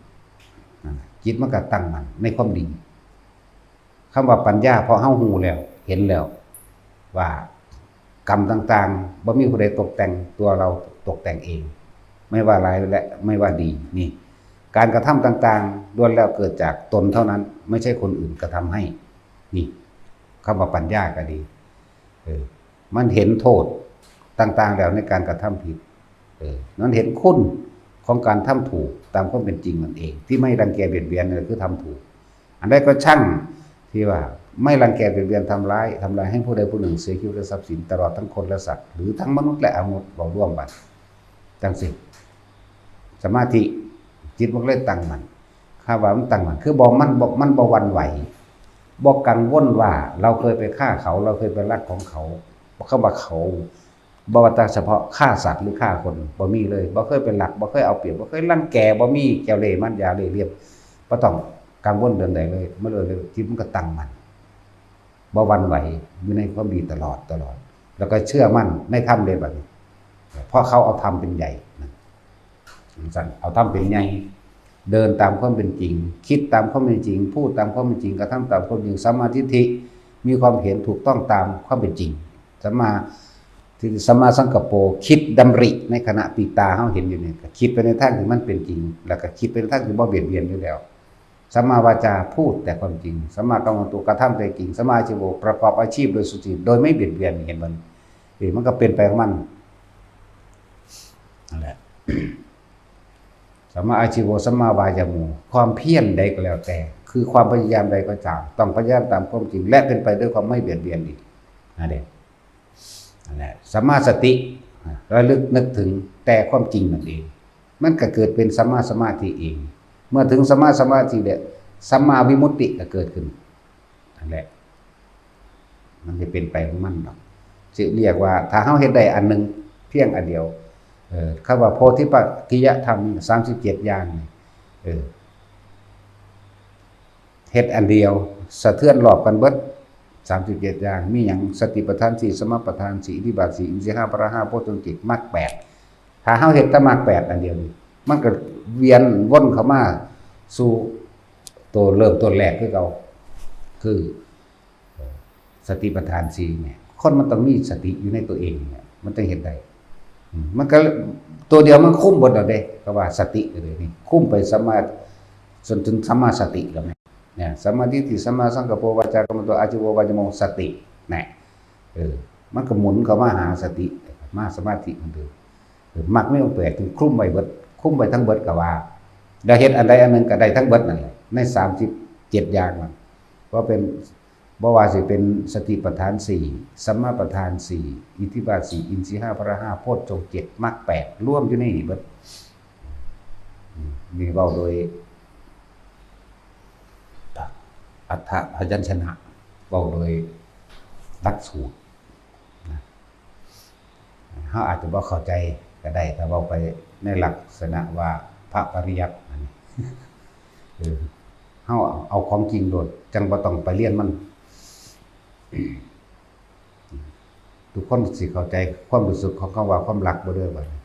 นั่นน่ะ จิตมันก็ตั้งมั่นในความดี คำว่าปัญญา เพราะเฮาฮู้แล้ว เห็นแล้ว ว่ากรรมต่างๆ บ่มีผู้ใดตกแต่ง ตัวเราตกแต่งเอง ไม่ว่าร้ายและไม่ว่าดี นี่ การกระทำต่างๆ ล้วนแล้วเกิดจากตนเท่านั้น ไม่ใช่คนอื่นกระทำให้ นี่ คำว่าปัญญาก็ดี เออ มันเห็นโทษต่างๆ แล้วในการกระทำผิด เออ มันเห็นคุณของการทำถูกตามความเป็นจริงนั่นเอง ที่ไม่รังแกเบียดเบียนนั่นคือทำถูก อันใดก็ช่างที่ว่าไม่รังแกเบียดเบียน ทำร้าย ทำลายให้ผู้ใดผู้หนึ่งเสียชีวิตและทรัพย์สิน ตลอดทั้งคนและสัตว์ หรือทั้งมนุษย์และอมนุษย์ เว้ารวมบัด จั่งซี้ สมาธิ จิตมันเลยตั้งมั่น คำว่ามันตั้งมั่น คือบ่ มันบ่ มันบ่หวั่นไหว บ่กังวลว่าเราเคยไปฆ่าเขา เราเคยไปลักของเขา คำว่าเขา บ่ว่าแต่เฉพาะฆ่าสัตว์หรือฆ่าคน บ่มีเลย บ่เคยไปลัก บ่เคยเอาเปรียบ บ่เคยรังแก บ่มีแก้วเล่ห์มารยาเล่ห์เหลี่ยม บ่ต้องกังวลเรื่องใดเลย มันเลย จิตมันก็ตั้งมั่น บ่หวั่นไหว อยู่ในความดีตลอด ตลอด แล้วก็เชื่อมั่นในธรรมเลยบัดนี้ เพราะเขาเอาธรรมเป็นใหญ่นะ จั่งซั้น เอาธรรมเป็นใหญ่ เดินตามความเป็นจริง คิดตามความเป็นจริง พูดตามความเป็นจริง กระทำตามความจริง สัมมาทิฏฐิ มีความเห็นถูกต้องตามความเป็นจริง สัมมาทิฏฐิ สัมมาสังกัปโป คิดดำริในขณะที่ตาเฮาเห็นอยู่นี่ ก็คิดไปในทางที่มันเป็นจริง แล้วก็คิดไปในทางที่บ่เบียดเบียนอยู่แล้ว สัมมาวาจา พูดแต่ความจริง สัมมากัมมันโต กระทำแต่จริง สัมมาอาชีโว ประกอบอาชีพโดยสุจริต โดยไม่เบียดเบียน เห็นบ่ เออ มันก็เป็นไปของมัน นั่นแหละ สัมมาอาชีโว สัมมาวายาโม ความเพียรใดก็แล้วแต่ คือความพยายามใดก็ตาม ต้องพยายามตามความจริง และเป็นไปด้วยความไม่เบียดเบียนอีก นั่นเอง นั่นแหละ สัมมาสติ ระลึกนึกถึงแต่ความจริงนั่นเอง มันก็เกิดเป็นสัมมาสมาธิเอง เมื่อถึงสัมมาสมาธิแล้ว สัมมาวิมุตติก็เกิดขึ้น นั่นแหละ มันจะเป็นไปของมันดอก สิเรียกว่า ถ้าเฮาเฮ็ดได้อันหนึ่งเพียงอันเดียว เออ คำว่าโพธิปักขิยธรรม สามสิบเจ็ดอย่างนี่ เออ เฮ็ดอันเดียว สะเทือนรอบกันเบิด สามสิบเจ็ดอย่าง มีหยัง สติปัฏฐานสี่ สัมมาปัฏฐานสี่ อิทธิบาทสี่ อินทรีย์ห้า พละห้า โพชฌงค์เจ็ด มรรคแปด ถ้าเฮาเฮ็ดแต่มรรคแปดอันเดียวนี่ มันก็เวียนวนเข้ามาสู่ตัวเริ่มต้นแรกคือเก่า คือ เอ่อ สติปัฏฐานสี่เนี่ย คนมันต้องมีสติอยู่ในตัวเองเนี่ย มันต้องเฮ็ดได้ อืม มันก็ตัวเดียวมันคุมเบิดแล้วเด้ ก็ว่าสติก็เลยนี่ คุมไปสัมมา จนถึงสัมมาสติแล้วแม่น เนี่ย สัมมาทิฏฐิ สัมมาสังกัปโป วาจากัมมันโต อาชีวะวายโม สติ เนี่ย เออ มันก็หมุนเข้ามาหาสติ มาสมาธิเหมือนเดิม เออ มรรคมีองค์แปด ถึงคลุมไว้เบิด คลุมไว้ทั้งเบิดก็ว่า แล้วเฮ็ดอันใดอันหนึ่งก็ได้ทั้งเบิดนั่นแหละ ในสามสิบเจ็ดอย่างนั่น เพราะเป็น บ่ว่าสิเป็นสติปัฏฐานสี่ สัมมาปัฏฐานสี่ อิทธิบาทสี่ อินทรีย์ห้า พละห้า โพชฌงค์เจ็ด มรรคแปด รวมอยู่ในนี่เบิด อืม นี่เว้าโดย อัฏฐพยัญชนะ เว้าโดยหลักสูตรนะ เฮาอาจจะบ่เข้าใจก็ได้ ถ้าเว้าไปในลักษณะว่าพระปริยัตินั่น เออ เฮาเอาของจริงโลด จั่งบ่ต้องไปเรียนมัน ทุกคนสิเข้าใจความรู้สึกของคำว่าความรักบ่เด้อบัดนี้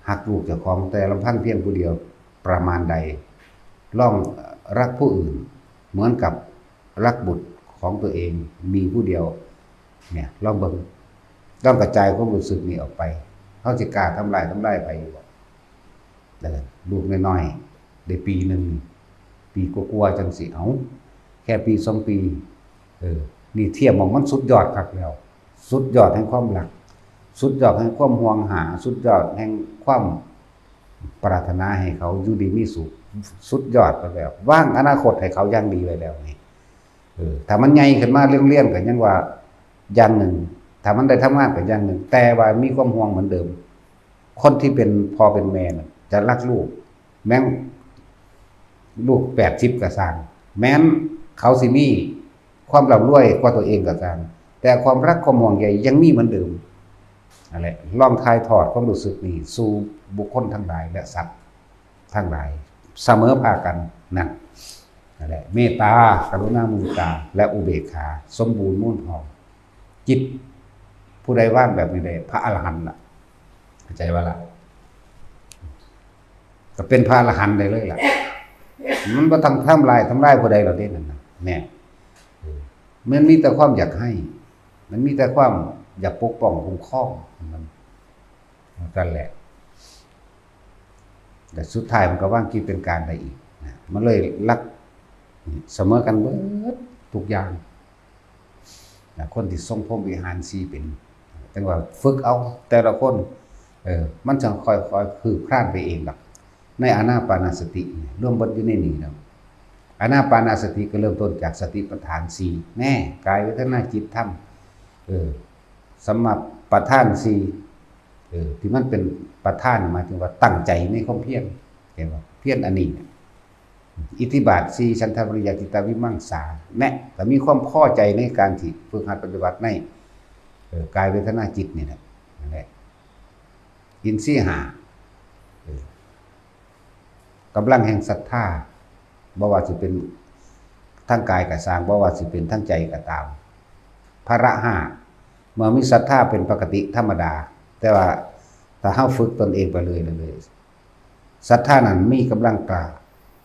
ฮักลูกเจ้าของแต่ลำพังเพียงผู้เดียวประมาณใด ลองรักผู้อื่นเหมือนกับรักบุตรของตัวเองมีผู้เดียว เนี่ย ลองเบิ่ง ลองกระจายความรู้สึกนี้ออกไป เฮาสิกล้าทำร้าย ทำร้ายไผอยู่บ่ เออ ลูกน้อยๆ ได้ปีหนึ่ง ปีกว่าๆ จั่งซี้ เอ้า แค่ปีสองปี เออ นี่เทียบหม่องมันสุดยอดคักแล้ว สุดยอดแห่งความรัก สุดยอดแห่งความห่วงหา สุดยอดแห่งความปรารถนาให้เขาอยู่ดีมีสุข สุดยอดไปแล้ว วางอนาคตให้เขาอย่างดีไว้แล้วนี่ เออ ถ้ามันใหญ่ขึ้นมาโรงเรียนก็ยังว่าอย่างหนึ่ง ถ้ามันได้ทำงานก็อย่างหนึ่ง แต่ว่ามีความห่วงเหมือนเดิม คนที่เป็นพ่อเป็นแม่น่ะจะรักลูก แม้นลูกแปดสิบก็ซ่าง แม้นเขาสิมีความร่ำรวยกว่าตัวเองก็ซ่าง แต่ความรักความห่วงใยยังมีเหมือนเดิม นั่นแหละ ลองถ่ายทอดความรู้สึกนี้สู่บุคคลทั้งหลายและสัตว์ทั้งหลาย เสมอภาคกัน นั่น นั่นแหละ เมตตา กรุณา มุทิตา และอุเบกขา สมบูรณ์มูลพร้อม จิตผู้ใดวางแบบนี้ได้ พระอรหันต์ล่ะ เข้าใจบ่ล่ะ ก็เป็นพระอรหันต์ได้เลยล่ะ มันบ่ต้องทำลาย ทำลายผู้ใดหรอกเด้นั่นน่ะ แน่ เออ มันมีแต่ความอยากให้ มันมีแต่ความอยากปกป้องคุ้มครอง มัน นั่นแหละ แต่สุดท้ายมันก็วางกิจเป็นการได้อีกนะ มันเลยรักเสมอกันเบิดทุกอย่างนะ คนที่ทรงพรหมวิหารสี่เป็น จั่งว่าฝึกเอาแต่ละคน เออ มันจะค่อยๆคืบคลานไปเองดอก ในอานาปานสติเนี่ย รวมเบิดอยู่ในนี้แล้ว อานาปานสติก็เริ่มต้นจากสติปัฏฐานสี่ แน่ กาย เวทนา จิต ธรรม เออ สัมมาปัฏฐานสี่ เออ ที่มันเป็นปัฏฐาน หมายถึงว่าตั้งใจในความเพียร เห็นบ่ เพียรอันนี้เนี่ย อิทธิบาทสี่ ฉันทะ วิริยะ จิตตะ วิมังสา แน่ ก็มีความพอใจในการที่ฝึกหัดปฏิบัติใน เออ กาย เวทนา จิตนี่แหละ นั่นแหละ อินทรีย์ห้า เออ กำลังแห่งศรัทธา บ่ว่าสิเป็นทางกายก็ซ่าง บ่ว่าสิเป็นทางใจก็ตาม พละห้า เมื่อมีศรัทธาเป็นปกติธรรมดา แต่ว่าถ้าเฮาฝึกตนเองไปเรื่อยๆ ศรัทธานั้นมีกำลังกล้า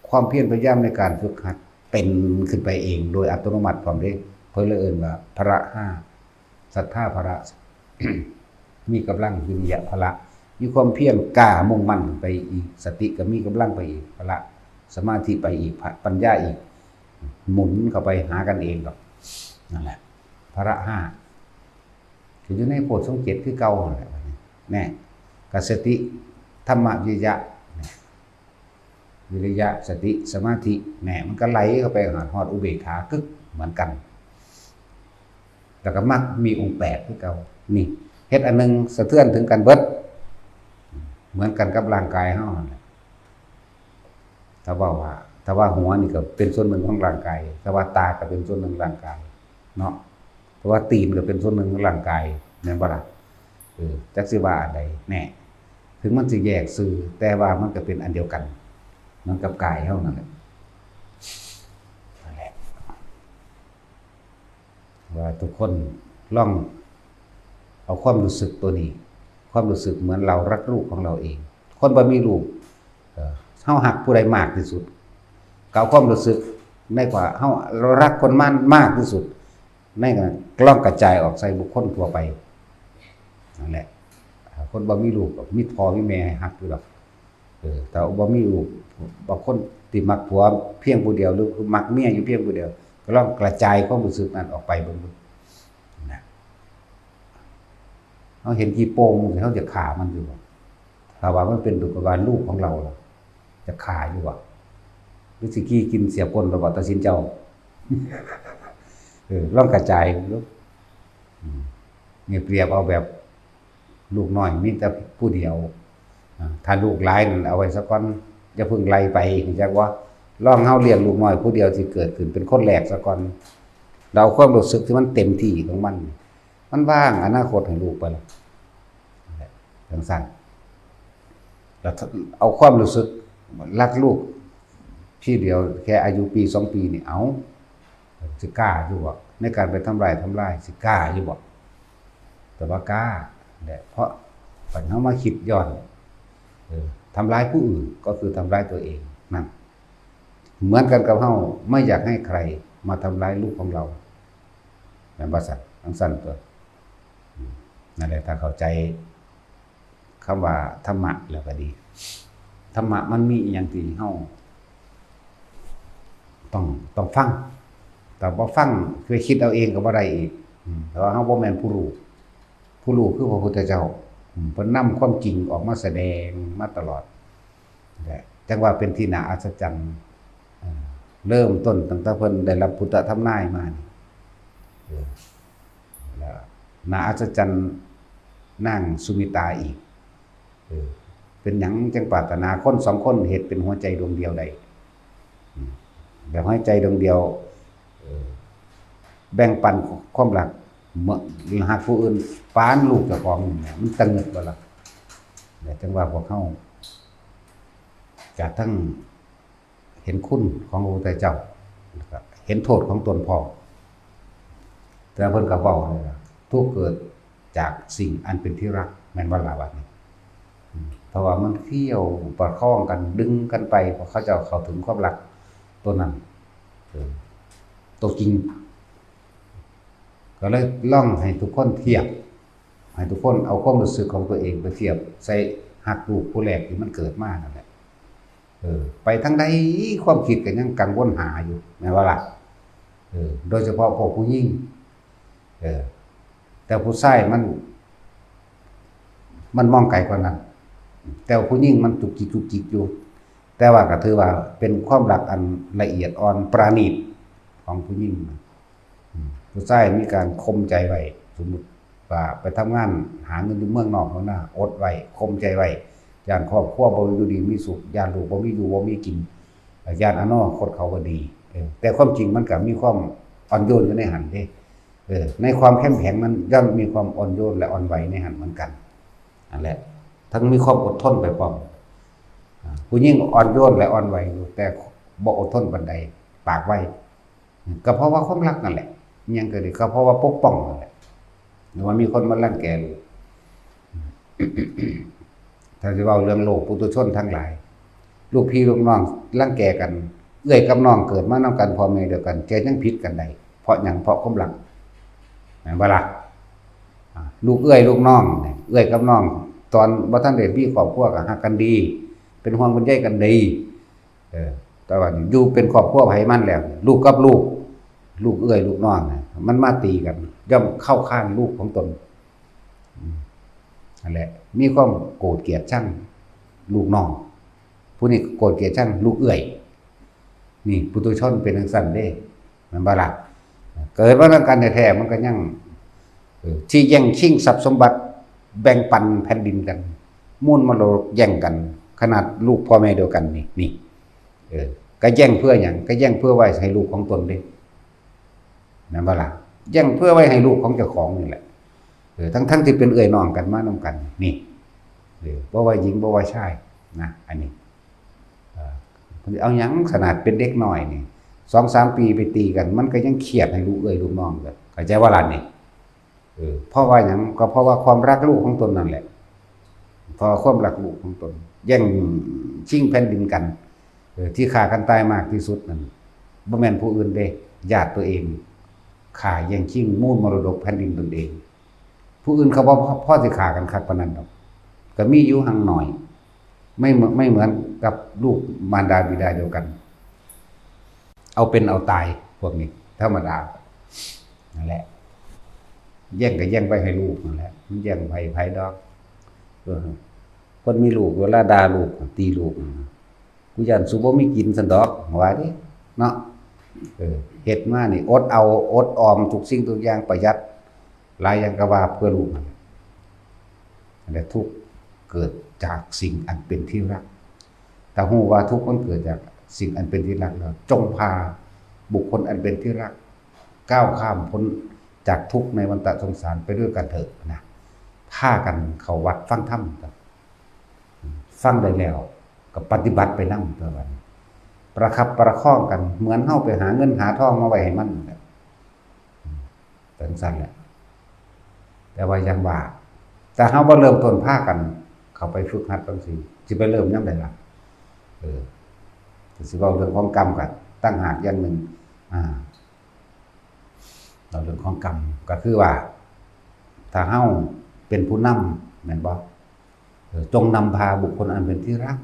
ความเพียรพยายามในการฝึกหัดเป็นขึ้นไปเองโดยอัตโนมัติพร้อมเด้ เพิ่นเลยเอิ้นว่าพละห้า ศรัทธาพละ มีกำลัง วิริยะพละ มีความเพียรกล้ามุ่งมั่นไปอีก สติก็มีกำลังไปอีก พละ สมาธิไปอีก พะ ปัญญาอีก หมุนเข้าไปหากันเองดอก นั่นแหละ พละห้า ก็อยู่ในโพชฌงค์เจ็ดคือเก่านั่นแหละ แน่ ก็สติ ธรรมะ วิริยะ วิริยะ สติ สมาธิ แน่ มันก็ไหลเข้าไปหาฮอดอุเบกขากึกเหมือนกัน แล้วก็มรรคมีองค์แปดคือเก่า นี่ เฮ็ดอันหนึ่งสะเทือนถึงกันเบิด เหมือนกันกับร่างกายเฮานั่นแหละ ถ้าว่าว่า ถ้าว่าหัวนี่ก็เป็นส่วนหนึ่งของร่างกาย ถ้าว่าตาก็เป็นส่วนหนึ่งร่างกาย เนาะ ถ้าว่าตีนก็เป็นส่วนหนึ่งของร่างกาย แม่นบ่ล่ะ? เออ จักสิว่าอันใดแน่ ถึงมันสิแยกซื่อ แต่ว่ามันก็เป็นอันเดียวกัน เหมือนกับกายเฮานั่นแหละ นั่นแหละ ว่าทุกคนลองเอาความรู้สึกตัวนี้ ความรู้สึกเหมือนเรารักลูกของเราเอง คนบ่มีลูก เอ่อ เฮาฮักผู้ใดมากที่สุด ก็เอาความรู้สึกในว่าเฮารักคนมันมากที่สุด ในนั้นลองกระจายออกใส่บุคคลทั่วไป นั่นแหละ คนบ่มีลูกก็มีพ่อมีแม่ให้ฮักอยู่ดอก เออ ถ้าบ่มีลูก บางคนที่มักผัวเพียงผู้เดียว หรือมักเมียอยู่เพียงผู้เดียว ก็ลองกระจายความรู้สึกนั้นออกไปเบิ่งดูนะ เฮาเห็นขี้โป่ง เฮาจะฆ่ามันอยู่บ่? ถ้าว่ามันเป็นลูก ก็ว่าลูกของเราล่ะ จะฆ่าอยู่บ่? หรือสิขี้กินเสียก้นเราบ่? ตัดสินเจ้า เออ ลองกระจายดู อืม นี่เปรียบเอาแบบลูกน้อยมีแต่ผู้เดียว อ่า ถ้าลูกหลายนั่นเอาไว้ซะก่อน อย่าเพิ่งไล่ไป รู้จักบ่? ลองเฮาเลี้ยงลูกน้อยผู้เดียวที่เกิดขึ้นเป็นคนแรกซะก่อน เราเอาความรู้สึกที่มันเต็มที่ของมัน มันวางอนาคตให้ลูกไปแล้ว จังซั่น แล้วเอาความรู้สึกรักลูกทีเดียวแค่อายุปีสองปีนี่ เอา สิกล้าอยู่บ่? ในการไปทำลายทำลาย สิกล้าอยู่บ่? แต่ว่ากล้าแหละ เพราะคันเฮามาคิดย้อน เออ ทำร้ายผู้อื่นก็คือทำร้ายตัวเอง นั่น เหมือนกันกับเฮาไม่อยากให้ใครมาทำร้ายลูกของเรา แม่นบ่ซั่น? จังซั่นตัว อืม นั่นแหละ ถ้าเข้าใจคำว่าธรรมะแล้วก็ดี ธรรมะมันมีอิหยังที่เฮาต้อง ต้องฟัง แต่บ่ฟังไปคิดเอาเองก็บ่ได้อีก อืม แต่ว่าเฮาบ่แม่นผู้รู้ ผู้รู้คือพระพุทธเจ้า อืม เพิ่นนำความจริงออกมาแสดงมาตลอด และจังว่าเป็นที่น่าอัศจรรย์ เอ่อ เริ่มต้นตั้งแต่เพิ่นได้รับพุทธทำนายมานี่ เออ แล้วน่าอัศจรรย์นางสุมิตาอีก เออ เป็นหยังจังปรารถนาคนสองคนเฮ็ดเป็นหัวใจดวงเดียวได้ อืม แบบหัวใจดวงเดียว เออ แบ่งปันความรัก เหมือนฮักผู้อื่นปานลูกเจ้าของนี่แหละ มันตะเงิดบ่ล่ะ? และจังว่าพวกเฮาจะทั้งเห็นคุณของพระพุทธเจ้า แล้วก็เห็นโทษของตนพร้อม แต่เพิ่นก็เว้าเลยว่า ทุกข์เกิดจากสิ่งอันเป็นที่รัก แม่นบ่ล่ะบัดนี้? อืม เพราะว่ามันเคี่ยวประคองกัน ดึงกันไป เพราะเขาเจ้าเข้าถึงความรักตัวนั้น เออ ตัวจริง ก็เลยลองให้ทุกคนเทียบ ให้ทุกคนเอาความรู้สึกของตัวเองไปเทียบใส่ฮักลูกผู้แรกที่มันเกิดมานั่นแหละ เออ ไปทางใดความคิดก็ยังกังวลหาอยู่ แม่นบ่ล่ะ? เออ โดยเฉพาะพวกผู้หญิง เออ แต่ผู้ชายมัน มันมองไกลกว่านั้น แต่ว่าผู้หญิงมันจุกจิกจุกจิกอยู่ แต่ว่าก็ถือว่าเป็นความรักอันละเอียดอ่อนประณีตของผู้หญิง อืม ผู้ชายมีการข่มใจไว้ สมมุติว่าไปทำงานหาเงินอยู่เมืองนอกเมืองนา อดไว้ ข่มใจไว้ ย้านครอบครัวบ่อยู่ดีมีสุข ย้านลูกบ่มีอยู่บ่มีกิน ย้านอนาคตเขาบ่ดี เออ แต่ความจริงมันก็มีความอ่อนโยนอยู่ในหั้นเด้ เออ ในความเข้มแข็งมันย่อมมีความอ่อนโยนและอ่อนไหวในหั้นเหมือนกัน นั่นแหละ ทั้งมีความอดทนไปพร้อม อ่า ผู้หญิงอ่อนโยนและอ่อนไหวอยู่ แต่บ่อดทนปานใด ปากไว ก็เพราะว่าความรักนั่นแหละ อิหยังก็ดี ก็เพราะว่าปกป้องนั่นแหละ หรือว่ามีคนมารังแกลูก ถ้าสิเว้าเรื่องโลกปุถุชนทั้งหลาย ลูกพี่ลูกน้องรังแกกัน เอื้อยกับน้องเกิดมานำกัน พ่อแม่เดียวกัน แต่ยังผิดกันได้ เพราะหยัง? เพราะความรัก แม่นบ่ล่ะ? อ่า ลูกเอื้อยลูกน้องเนี่ย เอื้อยกับน้อง ตอนบ่ทันได้มีครอบครัวก็ฮักกันดี เป็นห่วงเป็นใยกันดี เออ แต่ว่าอยู่เป็นครอบครัวไผมันแล้ว ลูกกับลูก ลูกเอื้อยลูกน้องน่ะ มันมาตีกัน ย่อมเข้าข้างลูกของตน อืม นั่นแหละ มีความโกรธเกลียดชังลูกน้อง ผู้นี้โกรธเกลียดชังลูกเอื้อย นี่ปุถุชนเป็นจั่งซั้นเด้ แม่นบ่ล่ะ? เกิดมานำกันแท้ๆ มันก็ยัง เออ ที่แย่งชิงทรัพย์สมบัติ แบ่งปันแผ่นดินกัน มูลมรดกแย่งกัน ขนาดลูกพ่อแม่เดียวกันนี่ นี่ เออ ก็แย่งเพื่อหยัง ก็แย่งเพื่อไว้ให้ลูกของตนเด้ แม่นบ่ล่ะ แย่งเพื่อไว้ให้ลูกของเจ้าของนี่แหละ เออ ทั้งๆที่เป็นเอื้อยน้องกันมานำกัน นี่ เออ บ่ว่าหญิงบ่ว่าชายนะ อันนี้ เออ เพิ่นเอาหยัง ขนาดเป็นเด็กน้อยนี่ สองสามปีไปตีกัน มันก็ยังเคียดให้ลูกเอื้อยลูกน้องกัน เข้าใจบ่ล่ะนี่ เออ เพราะว่าหยัง ก็เพราะว่าความรักลูกของตนนั่นแหละ เพราะว่าความรักลูกของตน แย่งชิงแผ่นดินกัน เออ ที่ฆ่ากันตายมากที่สุดนั่น บ่แม่นผู้อื่นเด้ ญาติตัวเอง ฆ่าแย่งชิงมูลมรดกแผ่นดินตนเอง ผู้อื่นเขาบ่พอ พอสิฆ่ากันคักปานนั้นดอก ก็มีอยู่หังหน่อย ไม่เหมือน ไม่เหมือนกับลูกมารดาบิดาเดียวกัน เอาเป็นเอาตาย พวกนี้ ธรรมดา นั่นแหละ แย่งก็แย่งไปให้ลูกนั่นแหละ มันแย่งไปไผดอก เออ คนมีลูกเวลาด่าลูก ตีลูก กูย้านสูบ่มีกินซั่นดอก ว่าเด้ เนาะ เออ เฮ็ดมานี่ อดเอา อดออมทุกสิ่งทุกอย่าง ประหยัด หลายอย่างก็ว่าเพื่อลูกนั่นแหละ และทุกข์เกิดจากสิ่งอันเป็นที่รัก ถ้าฮู้ว่าทุกข์มันเกิดจากสิ่งอันเป็นที่รักแล้ว จงพาบุคคลอันเป็นที่รัก ก้าวข้ามพ้นจากทุกข์ในวัฏฏะสงสารไปด้วยกันเถอะนะ พากันเข้าวัดฟังธรรม ฟังได้แล้วก็ปฏิบัติไปนำ ตัวบัดนี้ ประคับประคองกัน เหมือนเฮาไปหาเงินหาทองมาไว้ให้มันนั่นแหละ จั่งซั้นแหละ แต่ว่าอย่างว่า ถ้าเฮาบ่เริ่มต้นพากันเข้าไปฝึกหัดจั่งซี้ สิไปเริ่มยามใดล่ะ เออ ก็สิเว้าเรื่องของกรรมกันต่างหากอย่างหนึ่ง อ่า เว้าเรื่องของกรรม ก็คือว่า ถ้าเฮาเป็นผู้นำ แม่นบ่ เออ จงนำพาบุคคลอันเป็นที่รัก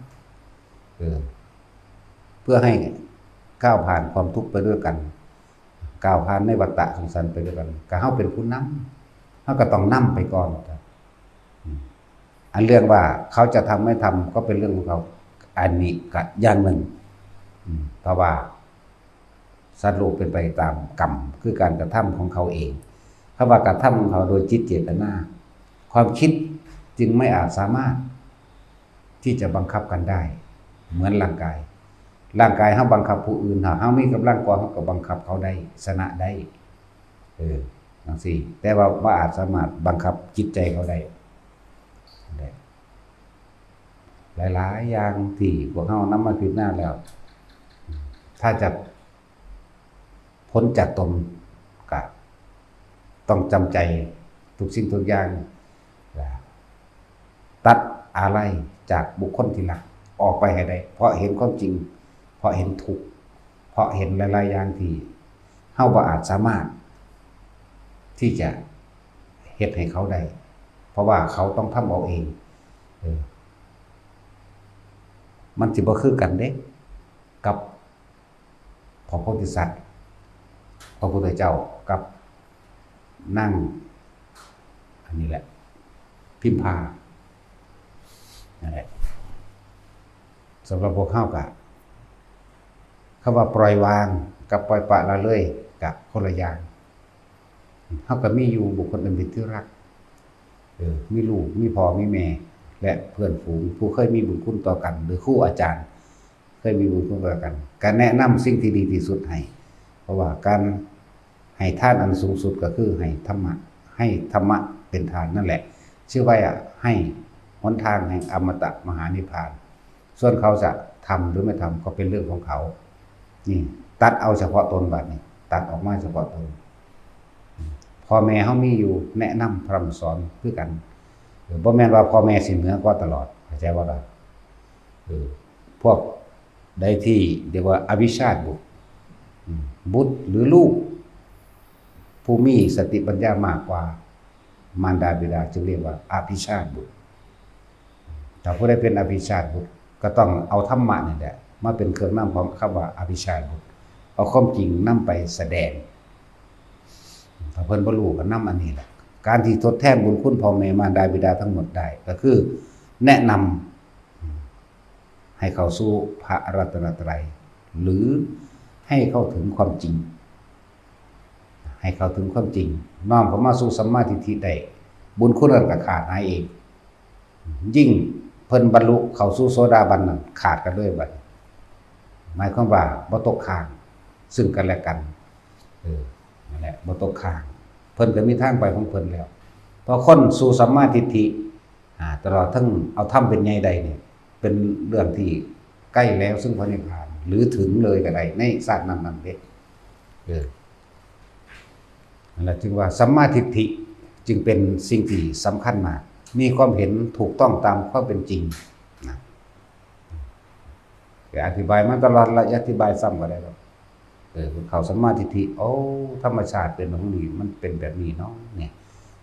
เออ เพื่อให้ก้าวผ่านความทุกข์ไปด้วยกัน ก้าวผ่านในวัฏฏะสงสารไปด้วยกัน ก็เฮาเป็นผู้นำ เฮาก็ต้องนำไปก่อน อืม อันเรื่องว่าเขาจะทำไม่ทำก็เป็นเรื่องของเขา อันนี้ก็อย่างหนึ่ง อืม เพราะว่าสัตว์โลกเป็นไปตามกรรม คือการกระทำของเขาเอง คำว่ากระทำของเขาโดยจิตเจตนา ความคิดจึงไม่อาจสามารถที่จะบังคับกันได้ เหมือนร่างกาย ร่างกายเฮาบังคับผู้อื่น ถ้าเฮามีกำลังกว่า เฮาก็บังคับเขาได้ ชนะได้ เออ จั่งซี้ แต่ว่าบ่อาจสามารถบังคับจิตใจเขาได้ หลายๆ อย่างที่พวกเฮานำมาพิจารณาแล้ว ถ้าจะพ้นจากตน ก็ต้องจำใจทุกสิ่งทุกอย่าง ตัดอาลัยจากบุคคลที่รักออกไปให้ได้ เพราะเห็นความจริง เพราะเห็นทุกข์ เพราะเห็นหลายๆ อย่างที่เฮาบ่อาจสามารถที่จะเฮ็ดให้เขาได้ เพราะว่าเขาต้องทำเอาเอง เออ มันสิบ่คือกันเด้ กับ พระโพธิสัตว์ พระพุทธเจ้ากับนาง อันนี้แหละ พิมพา นั่นแหละ สำหรับพวกเฮากะ คำว่าปล่อยวางกับปล่อยปละละเลยกะคนละอย่าง เฮาก็มีอยู่บุคคลอันเป็นที่รัก เออ มีลูก มีพ่อ มีแม่ และเพื่อนฝูง ผู้เคยมีบุญคุณต่อกัน หรือครูอาจารย์ เคยมีบุญคุณต่อกัน ก็แนะนำสิ่งที่ดีที่สุดให้ เพราะว่าการให้ทานอันสูงสุดก็คือให้ธรรมะ ให้ธรรมะเป็นทานนั่นแหละ ชื่อว่าให้หนทางแห่งอมตะมหานิพพาน ส่วนเขาจะทำหรือไม่ทำก็เป็นเรื่องของเขา นี่ตัดเอาเฉพาะตนบัดนี้ ตัดออกมาเฉพาะตน พ่อแม่เฮามีอยู่ แนะนำพร่ำสอนคือกัน เออ บ่แม่นว่าพ่อแม่สิเหนือกว่าตลอด เข้าใจบ่ล่ะ เออ พวกใดที่เรียกว่าอภิชาติบุตร อืม บุตรหรือลูก ผู้มีสติปัญญามากกว่ามารดาบิดา จึงเรียกว่าอภิชาติบุตร ถ้าผู้ใดเป็นอภิชาติบุตร ก็ต้องเอาธรรมะนี่แหละมาเป็นเครื่องนำของคำว่าอภิชาติบุตร เอาความจริงนำไปแสดง ถ้าเพิ่นบ่รู้ก็นำอันนี้แหละ การที่ทดแทนบุญคุณพ่อแม่มารดาบิดาทั้งหมดได้ ก็คือแนะนำให้เข้าสู่พระรัตนตรัย หรือให้เข้าถึงความจริง ให้เข้าถึงความจริง น้อมเข้ามาสู่สัมมาทิฏฐิได้ บุญคุณนั้นก็ขาดหายเอง ยิ่งเพิ่นบรรลุเข้าสู่โสดาบันนั่นขาดกันเลยบัดนี้ หมายความว่าบ่ตกค้างซึ่งกันและกัน เออ นั่นแหละ บ่ตกค้าง เพิ่นก็มีทางไปของเพิ่นแล้ว เพราะคนสู่สัมมาทิฏฐิ อ่า ตลอดทั้งเอาธรรมเป็นใหญ่ได้เนี่ย เป็นเรื่องที่ใกล้แล้วซึ่งพระนิพพาน หรือถึงเลยก็ได้ในชาตินั้นๆเด้ เออ นั่นแหละจึงว่าสัมมาทิฏฐิจึงเป็นสิ่งที่สำคัญมาก มีความเห็นถูกต้องตามความเป็นจริงนะ ก็อธิบายมาตลอดละ อย่าอธิบายซ้ำก็ได้หรอก เออ เข้าสัมมาทิฏฐิ โอ้ ธรรมชาติเป็นของนี่ มันเป็นแบบนี้เนาะ เนี่ย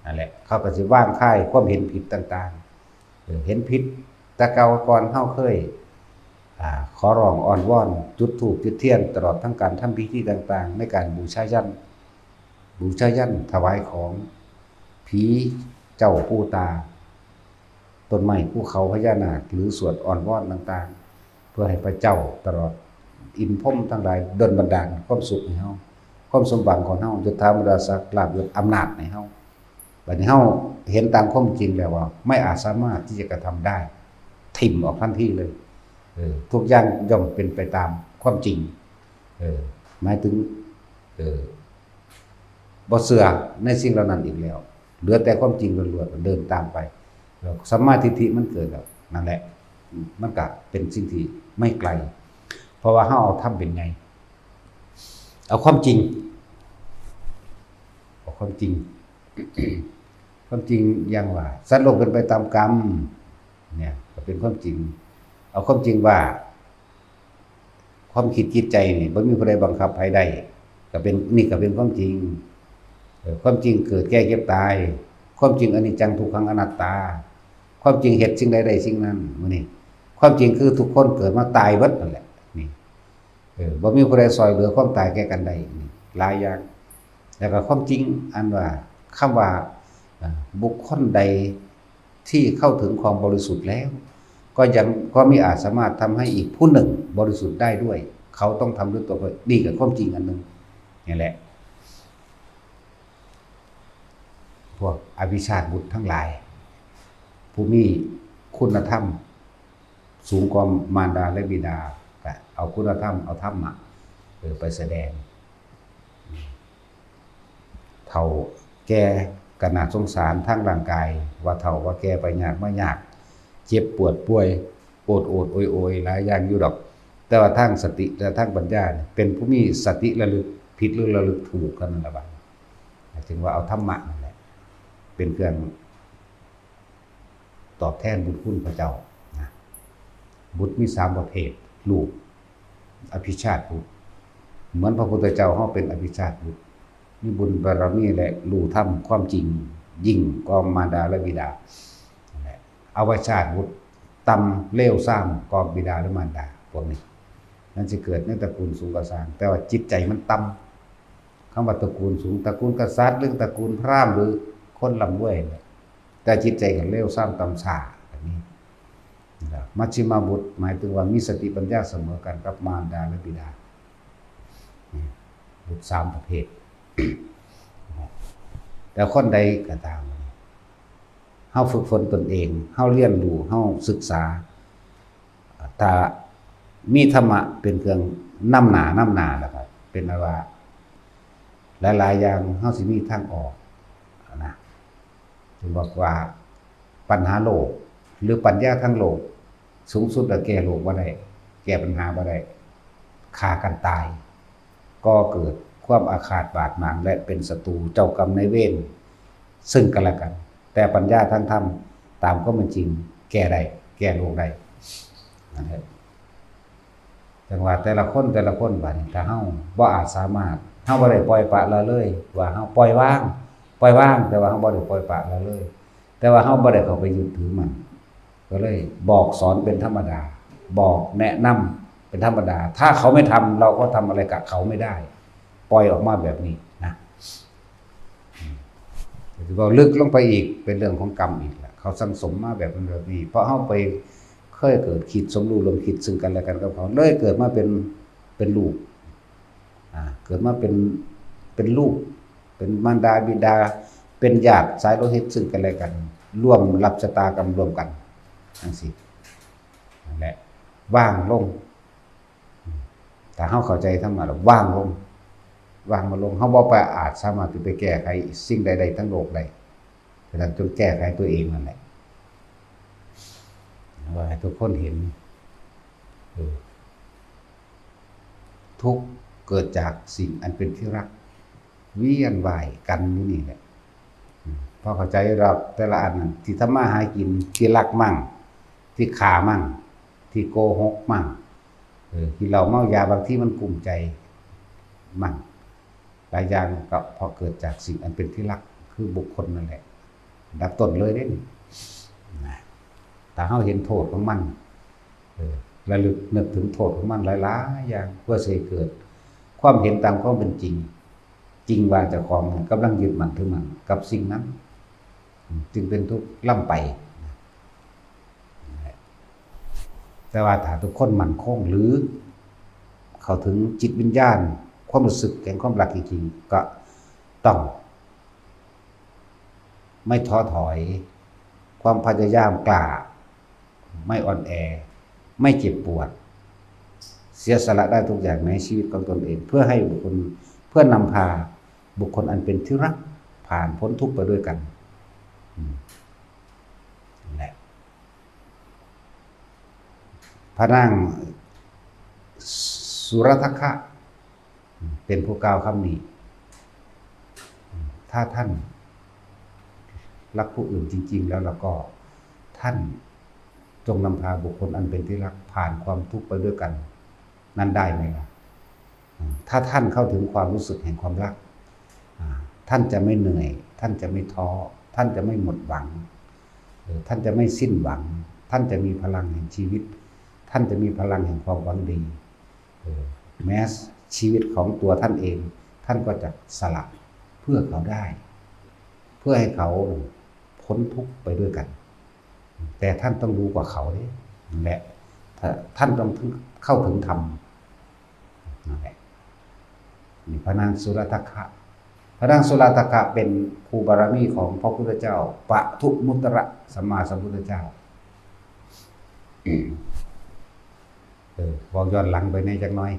นั่นแหละ เขาก็สิวางคายความเห็นผิดต่างๆ เออ เห็นผิด แต่เก่าก่อนเฮาเคย อ่า ขอร้องอ้อนวอน จุดธูปจุดเทียน ตลอดทั้งการทำพิธีต่างๆ ในการบูชายัญ บูชายัญถวายของ ผีเจ้าปู่ตา ต้นไม้ภูเขาพญานาค หรือสวดอ้อนวอนต่างๆ เพื่อให้พระเจ้าตลอดอินทร์พรหมทั้งหลายดลบันดาลความสุขให้เฮา ความสมหวังของเฮา ยศถาบรรดาศักดิ์ ลาภยศอำนาจให้เฮา บัดนี้เฮาเห็นตามความจริงแล้วว่า ไม่อาจสามารถที่จะกระทำได้ ถิ่มออกทันทีเลย เออ ทุกอย่างย่อมเป็นไปตามความจริง เออ หมายถึง เออ บ่เชื่อในสิ่งเหล่านั้นอีกแล้ว เหลือแต่ความจริงล้วนๆ เดินตามไป แล้วสัมมาทิฏฐิมันเกิดแล้ว นั่นแหละ มันก็เป็นสิ่งที่ไม่ไกล เพราะว่าเฮาเอาธรรมเป็นใหญ่ เอาความจริง เอาความจริง ความจริงอย่างว่า สัตว์โลกเป็นไปตามกรรม เนี่ย ก็เป็นความจริง เอาความจริงว่า ความคิดจิตใจนี่บ่มีผู้ใดบังคับใผได้ ก็เป็น นี่ก็เป็นความจริง เออ ความจริงเกิดแก่เจ็บตาย ความจริงอนิจจังทุกขังอนัตตา ความจริงเฮ็ดสิ่งใดได้สิ่งนั้น มื้อนี้ ความจริงคือทุกคนเกิดมาตายเบิดนั่นแหละ นี่ เออ บ่มีผู้ใดซ่อยเหลือความตายแก่กันได้ นี่ หลายอย่าง แล้วก็ความจริงอันว่า คำว่า อ่า บุคคลใดที่เข้าถึงความบริสุทธิ์แล้ว ก็ยัง ก็มิอาจสามารถทำให้อีกผู้หนึ่งบริสุทธิ์ได้ด้วย เขาต้องทำด้วยตัวเขา นี่ก็ความจริงอันหนึ่ง นี่แหละ พวกอภิชาติบุตรทั้งหลาย ผู้มีคุณธรรมสูงกว่ามารดาและบิดา ก็เอาคุณธรรม เอาธรรมะ เออ ไปแสดง เฒ่าแก่ก็น่าสงสารทางร่างกาย ว่าเฒ่าว่าแก่ไปยากมายาก เจ็บปวดป่วย โอดโอดโอยโอยหลายอย่างอยู่ดอก แต่ว่าทางสติและทางปัญญาเนี่ย เป็นผู้มีสติระลึกผิดหรือระลึกถูกเท่านั้นละบัด จึงว่าเอาธรรมะนั่นแหละ เป็นเครื่องตอบแทนบุญคุณพระเจ้านะ บุตรมีสามประเภท ลูก อภิชาติบุตร เหมือนพระพุทธเจ้าเฮาเป็นอภิชาติบุตร มีบุญบารมีและรู้ธรรมความจริงยิ่งกว่ามารดาและบิดา นั่นแหละ อวชาติบุตร ต่ำเลวซามกว่าบิดาหรือมารดา พวกนี้ นั่นสิเกิดในตระกูลสูงก็ซ่าง แต่ว่าจิตใจมันต่ำ คำว่าตระกูลสูง ตระกูลกษัตริย์ หรือตระกูลพราหมณ์ หรือคนร่ำรวยนั่นแหละ แต่จิตใจก็เลวซามต่ำช้าแบบนี้นะครับ มัชฌิมาบุตร หมายถึงว่ามีสติปัญญาเสมอกันกับมารดาและบิดา บุตรสามประเภท แต่คนใดก็ตาม เฮาฝึกฝนตนเอง เฮาเรียนรู้ เฮาศึกษา ถ้ามีธรรมะเป็นเครื่องนำหน้านำหน้าแล้วก็เป็นอันว่า หลายๆอย่างเฮาสิมีทางออกนะ ถึงบอกว่าปัญหาโลก หรือปัญญาทางโลก สูงสุดแล้วแก้โลกบ่ได้ แก้ปัญหาบ่ได้ ฆ่ากันตาย ก่อเกิดความอาฆาตบาดหมาง และเป็นศัตรูเจ้ากรรมนายเวรซึ่งกันและกัน แต่ปัญญาทางธรรมตามความเป็นจริงแก้ได้ แก้โลกได้ นั่นแหละ จังว่าแต่ละคนแต่ละคนบัดนี้ ถ้าเฮาบ่อาจสามารถ เฮาบ่ได้ปล่อยปละละเลย ว่าเฮาปล่อยวาง ปล่อยวาง แต่ว่าเฮาบ่ได้ปล่อยปละละเลย แต่ว่าเฮาบ่ได้เข้าไปยึดถือมัน ก็เลยบอกสอนเป็นธรรมดา บอกแนะนำเป็นธรรมดา ถ้าเขาไม่ทำ เราก็ทำอะไรกับเขาไม่ได้ ปล่อยออกมาแบบนี้นะ ถือว่าลึกลงไปอีก เป็นเรื่องของกรรมอีกละ เขาสั่งสมมาแบบนั้นแบบนี้ เพราะเฮาไปเคยเกิดคิดสมรู้ร่วมคิดซึ่งกันและกันกับเขา เลยเกิดมาเป็น เป็นลูก อ่า เกิดมาเป็น เป็นลูก เป็นมารดาบิดา เป็นญาติสายโลหิตซึ่งกันและกัน ร่วมรับชะตากรรมร่วมกัน จั่งซี้ นั่นแหละ วางลง ถ้าเฮาเข้าใจธรรมะแล้ววางลง วางมันลง เฮาบ่ไปอาจสามารถที่ไปแก้ไขสิ่งใดๆทั้งโลกได้ ฉะนั้นจงแก้ไขตัวเองนั่นแหละ ว่าให้ทุกคนเห็น เออ ทุกข์เกิดจากสิ่งอันเป็นที่รัก เวียนว่ายกันอยู่นี่แหละ อืม พอเข้าใจดอกแต่ละอันนั่น ที่ทำมาหากิน ที่ลักมั่ง ที่ฆ่ามั่ง ที่โกหกมั่ง เออ กินเหล้าเมายา บางทีมันกุ้มใจมั่ง หลายอย่างก็เพราะเกิดจากสิ่งอันเป็นที่รัก คือบุคคลนั่นแหละ อันดับต้นเลยเด้นี่ นะ ถ้าเฮาเห็นโทษของมัน เออ ระลึกนึกถึงโทษของมันหลายๆอย่าง เพื่อสิให้เกิดความเห็นตามความเป็นจริง จริงว่าเจ้าของกำลังยึดมั่นถือมั่นกับสิ่งนั้น อืม จึงเป็นทุกข์ล้ำไป แต่ว่าถ้าทุกคนมั่นคงหรือเข้าถึงจิตวิญญาณ ความรู้สึกแห่งความรักจริงๆ ก็ต้องไม่ท้อถอย ความพยายามกล้า ไม่อ่อนแอ ไม่เจ็บปวด เสียสละได้ทุกอย่างในชีวิตของตนเอง เพื่อให้บุคคล เพื่อนำพาบุคคลอันเป็นที่รักผ่านพ้นทุกข์ไปด้วยกัน อืม นั่นแหละ พระนางสุรทักขะเป็นผู้กล่าวคำนี้ ถ้าท่านรักผู้อื่นจริงๆ แล้ว แล้วก็ท่านจงนำพาบุคคลอันเป็นที่รักผ่านความทุกข์ไปด้วยกัน นั้นได้ไหมล่ะ ถ้าท่านเข้าถึงความรู้สึกแห่งความรัก อ่า ท่านจะไม่เหนื่อย ท่านจะไม่ท้อ ท่านจะไม่หมดหวัง เออ ท่านจะไม่สิ้นหวัง ท่านจะมีพลังแห่งชีวิต ท่านจะมีพลังแห่งความหวังดี เออ แม้ชีวิตของตัวท่านเอง ท่านก็จะสละเพื่อเขาได้ เพื่อให้เขาพ้นทุกข์ไปด้วยกัน แต่ท่านต้องรู้กว่าเขาเด้ นั่นแหละ ถ้าท่านต้องเข้าถึงธรรม นั่นแหละ นี่พระนางสุรทักขะ พระนางสุรทักขะเป็นครูบารมีของพระพุทธเจ้า ปทุมมุตตระสัมมาสัมพุทธเจ้า เออ บอกย้อนหลังไปในจักหน่อย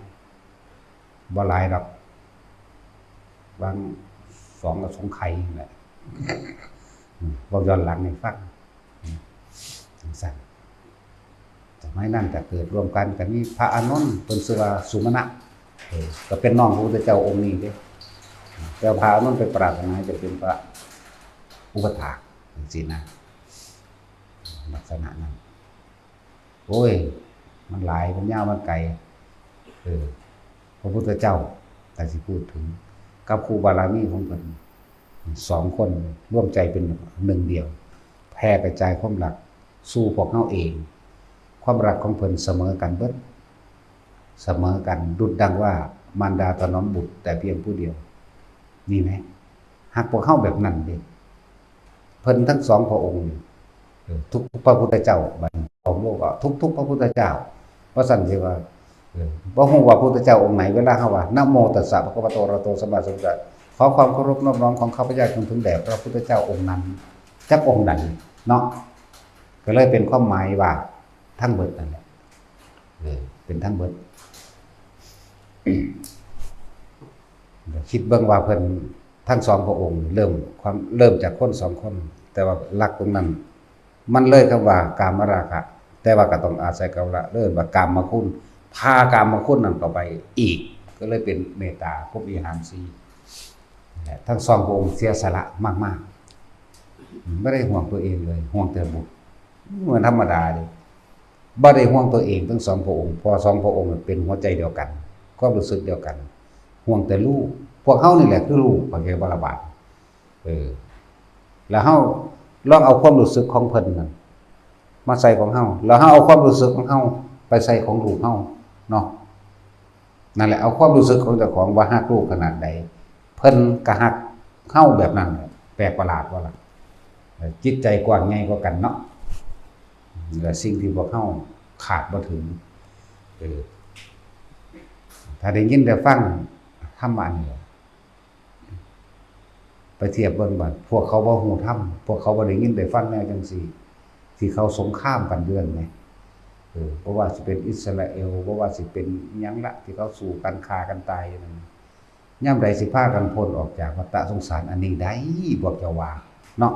บ่หลายดอก บางสองอสงไขยนี่แหละ อืม บอกย้อนหลังให้ฟัง อืม จั่งซั้น สมัยนั้นก็เกิดร่วมกัน ก็มีพระอานนท์ เพิ่นชื่อว่าสุมาณะ เออ ก็เป็นน้องพระพุทธเจ้าองค์นี้เด้ แต่พระอานนท์ไปปรารถนาจะเป็นพระอุปัฏฐากจั่งซี้นะ ลักษณะนั้น โอ้ย มันหลาย มันยาว มันไกล เออ พระพุทธเจ้า ถ้าสิพูดถึง กับครูบารมีของเพิ่น สองคนร่วมใจเป็นหนึ่งเดียว แผ่กระจายความรักสู่พวกเฮาเอง ความรักของเพิ่นเสมอกันเบิด เสมอกัน ดุจดังว่ามารดาถนอมบุตรแต่เพียงผู้เดียว มีไหม ฮักพวกเฮาแบบนั้นเด้ เพิ่นทั้งสองพระองค์นี่ เออ ทุกพระพุทธเจ้า บัดนี้ของโลกก็ทุกๆพระพุทธเจ้า เพราะฉะนั้นสิว่า เออ บ่ฮู้ว่าพุทธเจ้าองค์ไหน เวลาเฮาว่า นะโมตัสสะ ภะคะวะโต อะระหะโต สัมมาสัมพุทธัสสะ ขอความเคารพนอบน้อมของข้าพเจ้าจงถึงแด่พระพุทธเจ้าองค์นั้น จักองค์ใดเนาะ ก็เลยเป็นความหมายว่าทั้งเบิดนั่นแหละ เออ เป็นทั้งเบิด คิดเบิ่งว่าเพิ่นทั้งสองพระองค์เริ่มความ เริ่มจากคนสองคน แต่ว่าหลักตรงนั้น มันเลยคำว่ากามราคะ แต่ว่าก็ต้องอาศัยกามละ เริ่มว่ากามคุณ พากามคุณนั้นเข้าไปอีก ก็เลยเป็นเมตตา พรหมวิหารสี่ และทั้งสองพระองค์เสียสละมากๆ ไม่ได้ห่วงตัวเองเลย ห่วงแต่บุตร เหมือนธรรมดาเลย บ่ได้ห่วงตัวเองทั้งสองพระองค์ เพราะสองพระองค์เป็นหัวใจเดียวกัน ความรู้สึกเดียวกัน ห่วงแต่ลูก พวกเฮานี่แหละคือลูก เข้าใจบ่ล่ะบาด เออ แล้วเฮาลองเอาความรู้สึกของเพิ่นนั่นมาใส่ของเฮา แล้วเฮาเอาความรู้สึกของเฮาไปใส่ของลูกเฮาเนาะ นั่นแหละ เอาความรู้สึกของเจ้าของว่าฮักลูกขนาดใด เพิ่นก็ฮักเฮาแบบนั้นแหละ แปลกประหลาดบ่ล่ะ จิตใจกว้างใหญ่กว่ากันเนาะ และสิ่งที่พวกเฮาคาดบ่ถึง เออ ถ้าได้ยินได้ฟังธรรมะนี่ ไปเทียบเบิ่งบัด พวกเขาบ่ฮู้ธรรม พวกเขาบ่ได้ยินได้ฟังแนวจั่งซี้ ที่เขาสงครามกันอยู่นั่นไง เออ บ่ว่าสิเป็นอิสราเอล บ่ว่าสิเป็นอิหยังละ ที่เขาสู้กันฆ่ากันตายอยู่นั่น ยามใดสิพากันพ้นออกจากวัฏสงสารอันนี้ได้ พวกเจ้าว่า เนาะ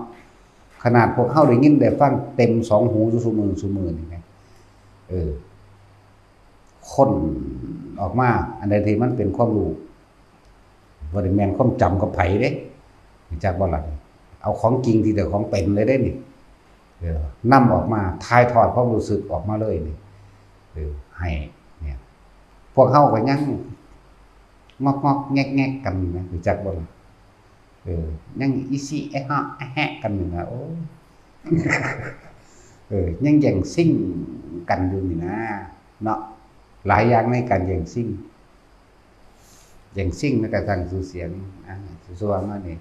ขนาดพวกเฮาได้ยินได้ฟังเต็มสองหูอยู่ซุมื้อซุมื้อนี่ไง เออ คนออกมา อันใดที่มันเป็นความรู้ บ่ได้แม่นความจำกับไผเด้ รู้จักบ่ล่ะ เอาของจริงที่แต่ของเป็นเลยเด้นี่ เออ นำออกมา ถ่ายทอดความรู้สึกออกมาเลยนี่ เออ ให้ เนี่ย พวกเฮาก็ยังงอกๆแงกๆกันนะ รู้จักบ่ล่ะ เออ ยังอีซิแอะฮะแอะแฮะกันอยู่นะ โอ้ เออ ยังแย่งชิงกันอยู่นี่นะ เนาะ หลายอย่างในการแย่งชิง แย่งชิงในการสร้างชื่อเสียง อ่า ส่วนมานี่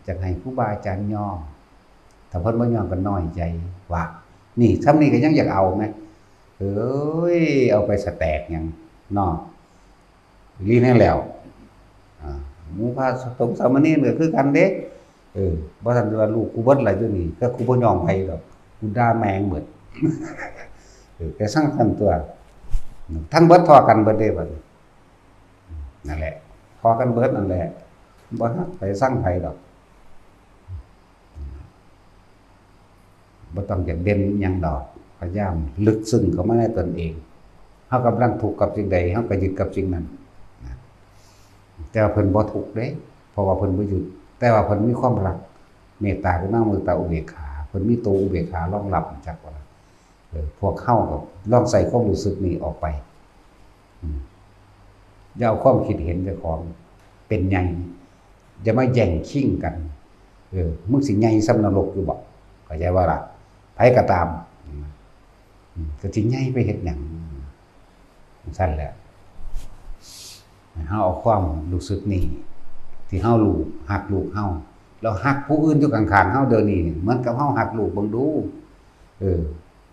อยากให้ครูบาอาจารย์ยอม ถ้าเพิ่นบ่ยอมก็น้อยใจ ว่า นี่ ส่ำนี้ก็ยังอยากเอาแหม เอ้ย เอาไปสะแตกหยัง เนาะ อีหลีแน่แล้ว อ่า หมู่พระสงฆ์สามเณรก็คือกันเด้ เออ บ่ทันว่าลูกกูเบิดล่ะอยู่นี่ แต่กูบ่ยอมไผดอก กูด่าแม่งเบิด เออ แต่สั่งซั่นตั๊ว ทั้งเบิดเท่ากันเบิดเด้บัดนี้ นั่นแหละ เท่ากันเบิดนั่นแหละ บ่ฮักไผสั่งไผดอก บ่ต้องอยากเด่นหยังดอก พยายามลึกซึ้งเข้ามาในตนเอง เฮากำลังทุกข์กับสิ่งใด เฮาก็ยึดกับสิ่งนั้น นะ แต่ว่าเพิ่นบ่ทุกข์เด้ เพราะว่าเพิ่นบ่ยึด แต่ว่าเพิ่นมีความรัก เมตตากรุณามุทิตาอุเบกขา เพิ่นมีตัวอุเบกขารองรับ จักว่า เออ พวกเฮาก็ลองใส่ความรู้สึกนี้ออกไป อืม อย่าเอาความคิดเห็นเจ้าของเป็นใหญ่ อย่ามาแย่งชิงกัน เออ มึงสิใหญ่ส่ำนรกอยู่บ่ เข้าใจบ่ล่ะ ไผก็ตาม อืม ก็สิใหญ่ไปเฮ็ดหยัง จั่งซั่นแหละ เฮาเอาความรู้สึกนี้ ที่เฮาลูก ฮักลูกเฮา แล้วฮักผู้อื่นอยู่ข้างๆเฮาเดี๋ยวนี้ เหมือนกับเฮาฮักลูกเบิ่งดู เออ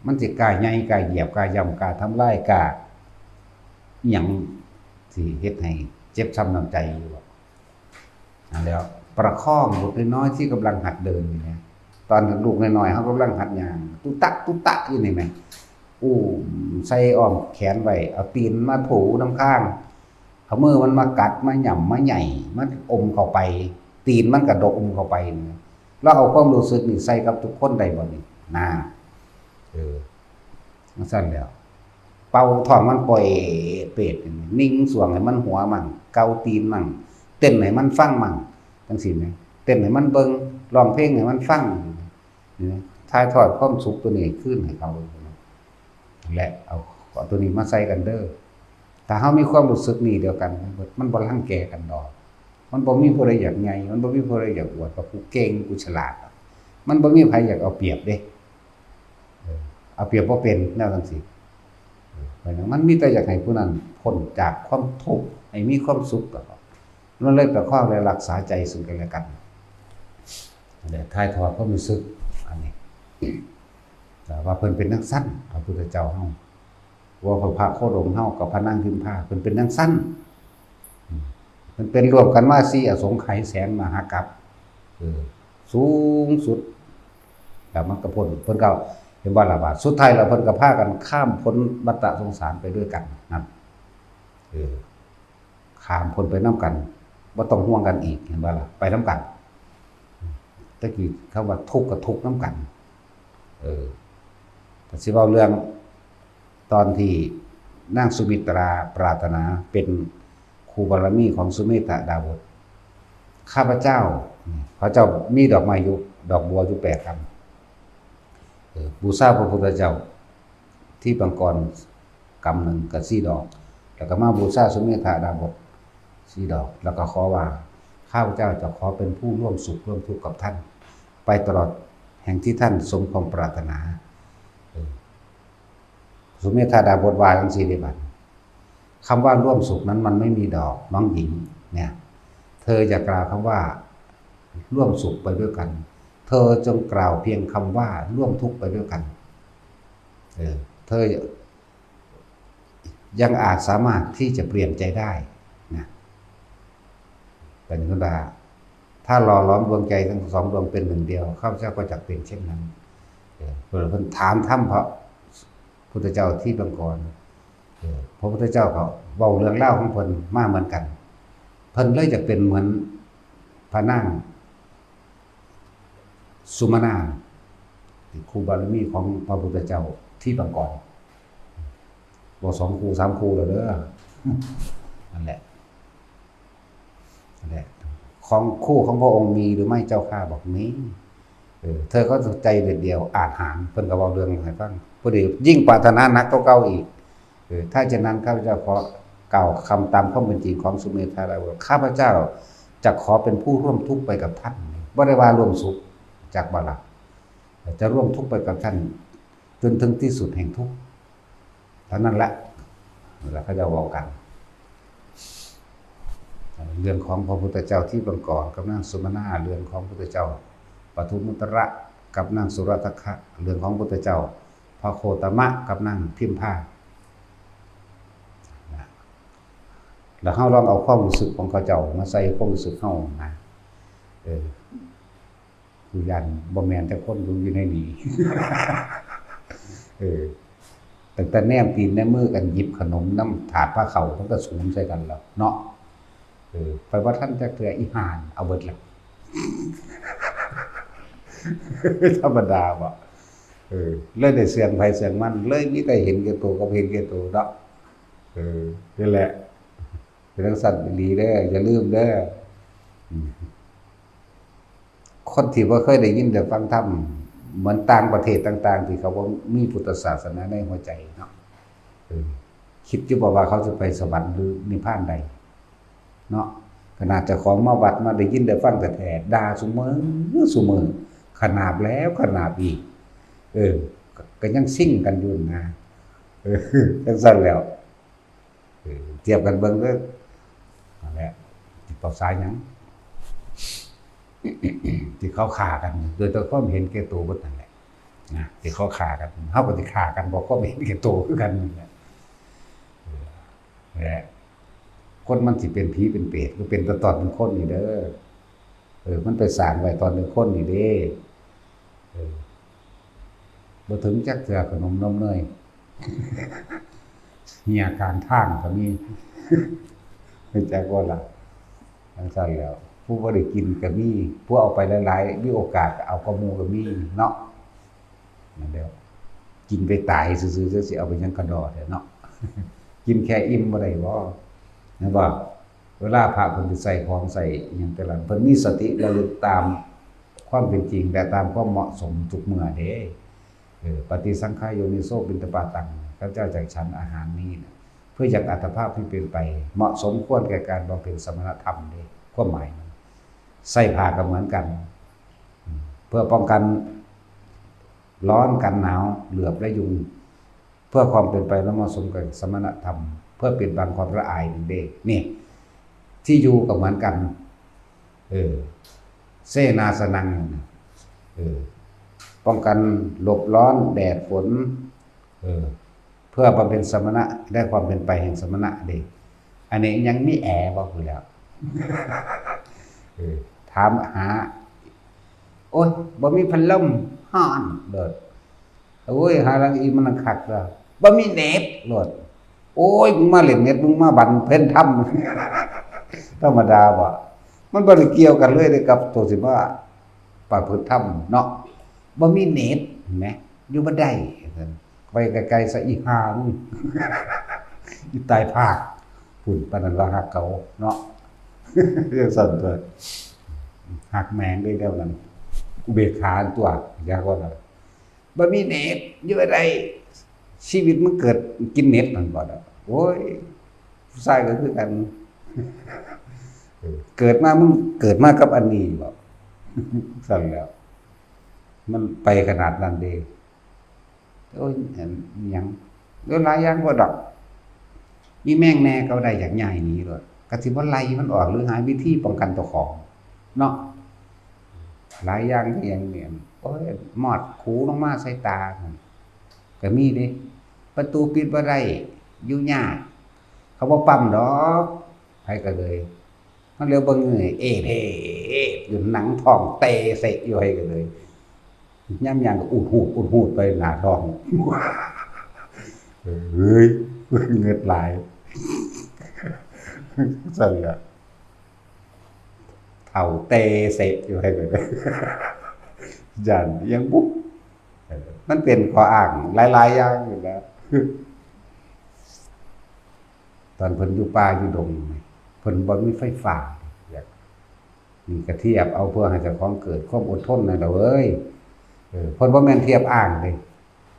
มันสิกล้าใหญ่ กล้าเหยียบ กล้าย่ำ กล้าทำลาย กล้าอิหยัง สิเฮ็ดให้เจ็บช้ำน้ำใจอยู่บ่ นั่นแหล้ว ประคองบุตรน้อยๆที่กำลังหัดเดินนี่นะ ตอนลูกน้อยๆเฮากำลังหัดย่าง ตุ๊ตะตุ๊ตะอยู่นี่แหม อุ้มใส่อ้อมแขนไว้ เอาตีนมาถูนำข้าง เอามือมันมากัด มาหย่ำ มาไหย่ มันอมเข้าไป ตีนมันกระดกอมเข้าไปนี่ ลองเอาความรู้สึกนี่ใส่กับทุกคนได้บ่นี่ น่า เออ จั่งซั่นแหล้ว เป่าท้องมันป่อยเปด นิ่งสวงให้มันหัวมั่ง เกาตีนมั่ง เต้นให้มันฟังมั่ง จั่งซี้แหม เต้นให้มันเบิ่ง ร้องเพลงให้มันฟัง นี่นะ ถ่ายทอดความสุขตัวนี้คืนให้เขา และเอา เอาตัวนี้มาใส่กันเด้อ ถ้าเฮามีความรู้สึกนี้เดียวกัน มันบ่ มันบ่รังแกกันดอก มันบ่มีผู้ใดอยากใหญ่ มันบ่มีผู้ใดอยากอวดว่ากูเก่ง กูฉลาด มันบ่มีไผอยากเอาเปรียบเด้ เออ เอาเปรียบบ่เป็น แนวจั่งซี้ เออ เพราะฉะนั้นมันมีแต่อยากให้ผู้นั้นพ้นจากความทุกข์ ให้มีความสุขก็พอ มันเลยประคองและรักษาใจซึ่งกันและกัน และถ่ายทอดความรู้สึกอันนี้ แต่ว่าเพิ่นเป็นจั่งซั่น พระพุทธเจ้าเฮา ว่าพระ พระโคดมเฮากับพระนางพิมพา เพิ่นเป็นจั่งซั่น อืม เพิ่นเป็นร่วมกันมาสี่อสงไขยแสนมหากัป เออ สูงสุด แล้วมันก็พ้น เพิ่นก็เห็นบ่ล่ะว่า สุดท้ายแล้วเพิ่นก็พากันข้ามพ้นวัฏสงสารไปด้วยกันนั่น เออ ข้ามพ้นไปนำกัน บ่ต้องห่วงกันอีก เห็นบ่ล่ะ ไปนำกัน แต่กี้คำว่าทุกข์ก็ทุกข์นำกัน เออ แต่สิเว้าเรื่องตอนที่นางสุมิตราปรารถนาเป็นคู่บารมีของสุเมธดาบส ข้าพเจ้า เขาเจ้ามีดอกไม้อยู่ ดอกบัวอยู่แปดกำ เออ บูชาพระพุทธเจ้า ที่ปังกรกำหนึ่งกับสี่ดอก แล้วก็มาบูชาสุเมธดาบสสี่ดอก แล้วก็ขอว่า ข้าพเจ้าจะขอเป็นผู้ร่วมสุขร่วมทุกข์กับท่าน ไปตลอดแห่งที่ท่านสมความปรารถนา เออ สุเมธดาบสว่าจั่งซี้เด้บัด คำว่าร่วมสุขนั้นมันไม่มีดอก น้องหญิง เนี่ย เธออย่ากล่าวคำว่าร่วมสุขไปด้วยกัน เธอจงกล่าวเพียงคำว่าร่วมทุกข์ไปด้วยกัน เออ เธอยังอาจสามารถที่จะเปลี่ยนใจได้นะ เป็นต้นว่า ถ้าหล่อหลอมดวงใจทั้งสองดวงเป็นหนึ่งเดียว ข้าพเจ้าก็จักเป็นเช่นนั้น เออ เพิ่น เพิ่นถามธรรมพระพุทธเจ้าที่ปางก่อน เออ พระพุทธเจ้าก็เว้าเรื่องราวของเพิ่นมาเหมือนกัน เพิ่นเลยอยากเป็นเหมือนพระนางสุมาณา ที่คู่บารมีของพระพุทธเจ้าที่ปางก่อน บ่สองคู่สามคู่แล้วเด้อ นั่นแหละ นั่นแหละ ของคู่ของพระองค์มีหรือไม่เจ้าข้า บอกมี เออ เธอก็ใจเด็ดเดี่ยวอาจหาญ เพิ่นก็เว้าเรื่องให้ฟัง พอดียิ่งปรารถนาหนักกว่าเก่าอีก เออ ถ้าเช่นนั้นข้าพเจ้าขอกล่าวคำตามความเป็นจริงของสุเมธาได้ว่า ข้าพเจ้าจะขอเป็นผู้ร่วมทุกข์ไปกับท่าน บ่ได้ว่าร่วมสุข จักบ่ล่ะ จะร่วมทุกข์ไปกับท่าน จนถึงที่สุดแห่งทุกข์ เท่านั้นแหละ แล้วเขาจะเว้ากัน เรื่องของพระพุทธเจ้าที่ปางก่อนกับนางสุมาณา เรื่องของพุทธเจ้าปทุมมุตระกับนางสุรทัคคะ เรื่องของพุทธเจ้าพระโคตมะกับนางพิมพา นะ แล้วเฮาลองเอาความรู้สึกของเขาเจ้ามาใส่ความรู้สึกเฮานะ เออ กูย่านบ่แม่นแต่คนอยู่ในนี้ เออ ตั้งแต่แนมตีนแนมมือกันหยิบขนมนำถาดพาเข้า มันก็สูนใส่กันแล้วเนาะ เออ ไปบ่ทันจักเทื่อ อีห่านี่เอาเบิดแล้ว ธรรมดาบ่ เออ เลยได้เสื่องไผเสื่องมัน เลยมีแต่เห็นแก่ตัวกับเห็นแก่ตัวเนาะ เออ นั่นแหละ เป็นจั่งซั้นอีหลีเด้อ อย่าลืมเด้อ อืม คนที่บ่เคยได้ยินได้ฟังธรรม เหมือนต่างประเทศต่างๆ ที่เขาบ่มีพุทธศาสนาในหัวใจเนาะ เออ คิดอยู่บ่ว่าเขาสิไปสวรรค์หรือนิพพานใด เนาะ ขนาดเจ้าของมาวัดมาได้ยินได้ฟังแท้ๆ ด่าซุมื้อซุมื้อ ขนาบแล้วขนาบอีก เออ ก็ ก็ยังซิ่งกันอยู่นะ เออ จั่งซั้นแล้ว เออ เทียบกันเบิ่งเด้อ นั่นแหละ สิปรึกษาหยัง ที่เขาฆ่ากัน โดยแต่ความเห็นแก่ตัวเบิดนั่นแหละ นะ ที่เขาฆ่ากัน เฮาก็สิฆ่ากันเพราะความเห็นแก่ตัวคือกันนั่นแหละ เออ และคนมันสิเป็นผีเป็นเปรต ก็เป็นแต่ตอนเป็นคนนี่เด้อ เออ มันไปสร้างไว้ตอนเป็นคนนี่เด้ เออ บ่ถึงจักเทื่อขนมนมเนย เหี่ยกลางทางก็มี รู้จักบ่ล่ะ จั่งซั้นแหล้ว ผู้บ่ได้กินก็มี ผู้เอาไปหลายๆ มีโอกาสก็เอากว่าหมู่ก็มีเนาะ นั่นแหละ กินไปตายซื่อๆ จักสิเอาไปหยังกะด้อแท้เนาะ กินแค่อิ่มบ่ได้บ่ แม่นบ่ เวลาพระเพิ่นสิใส่ของใส่อิหยังแต่ละ เพิ่นมีสติระลึกตามความเป็นจริง และตามความเหมาะสมทุกเมื่อเด้ เออ ปฏิสังขายโยนิโสปิณฑปาตัง ข้าพเจ้าจักฉันอาหารนี้นะ เพื่อยังอัตภาพที่เป็นไป เหมาะสมควรแก่การบำเพ็ญสมณธรรมเด้ ความหมายมัน ใส่ผ้าก็เหมือนกัน เพื่อป้องกันร้อนกันหนาว เหลือบและยุง เพื่อความเป็นไปและเหมาะสมกับสมณธรรม เพื่อปิดบังความละอายนั่นเด้ นี่ ที่อยู่ก็เหมือนกัน เออ เสนาสนัง เออ ป้องกันหลบร้อนแดดฝน เออ เพื่อบำเพ็ญสมณะ ได้ความเป็นไปแห่งสมณะเด้ อันนี้ยังมีแอร์บ่อยู่แล้ว เออ ถามหา โอ้ย บ่มีพัดลม ฮ้อนโลด โอ้ย หาหลังอีมันคักแล้ว บ่มีเน็ตโลด โอ้ย มึงมาเล่นเน็ต มึงมาบำเพ็ญธรรม ธรรมดาบ่ มันบ่ได้เกี่ยวกันเลยเด้กับตัวสิมาประพฤติธรรมเนาะ บ่มีเน็ต เห็นไหม อยู่บ่ได้ ไปไกลๆ ซะอีห่ามึง อีตายพาก พุ้น ปานนั้นว่าฮักเขาเนาะ จั่งซั้นตั๊ว ฮักแม่งเด้แนวนั้น อุเบกขาตั๊ว อยากว่านั่น บ่มีเน็ต อยู่บ่ได้ ชีวิตมึงเกิดกินเน็ตนั่นบ่ล่ะ โอ้ย ผู้ชายก็คือกัน เออ เกิดมา มึงเกิดมากับอันนี้บ่ ซั้นแหล้ว มันไปขนาดนั้นเด้ โอ้ย อันหยัง แล้วหลายอย่างบ่ดอก มีแมงแน่ก็ได้อยากย้ายหนีโลด ก็สิบ่ไล่มันออกหรือหาวิธีป้องกันเจ้าของเนาะ หลายอย่างที่ยังเนี่ย โอ้ย มอดขูลงมาใส่ตา ก็มีเด้ ประตูปิดบ่ได้ อยู่ยาก เขาบ่ปั๊มดอก ไผก็เลย มันเหลียวเบิ่งอยู่นี่ เอเด้ อยู่หนังท้องเตะเสะอยู่ ไผก็เลย ย่ำยางก็อุดหูดอุดหูดไปหนาท้อง เฮ้ย เงิดหลาย สั่นละ เฒ่าเตเสะอยู่ให้เลย ย่านยังบุก เออ มันเป็นข้ออ้างหลายๆอย่างอยู่แล้ว ตอนเพิ่นอยู่ป่าอยู่ดง เพิ่นบ่มีไฟฟ้า อยาก นี่ก็เทียบเอาเพื่อให้เจ้าของเกิดความอดทนนั่นแหละเว้ย เออ เพิ่นบ่แม่นเทียบอ้างเด้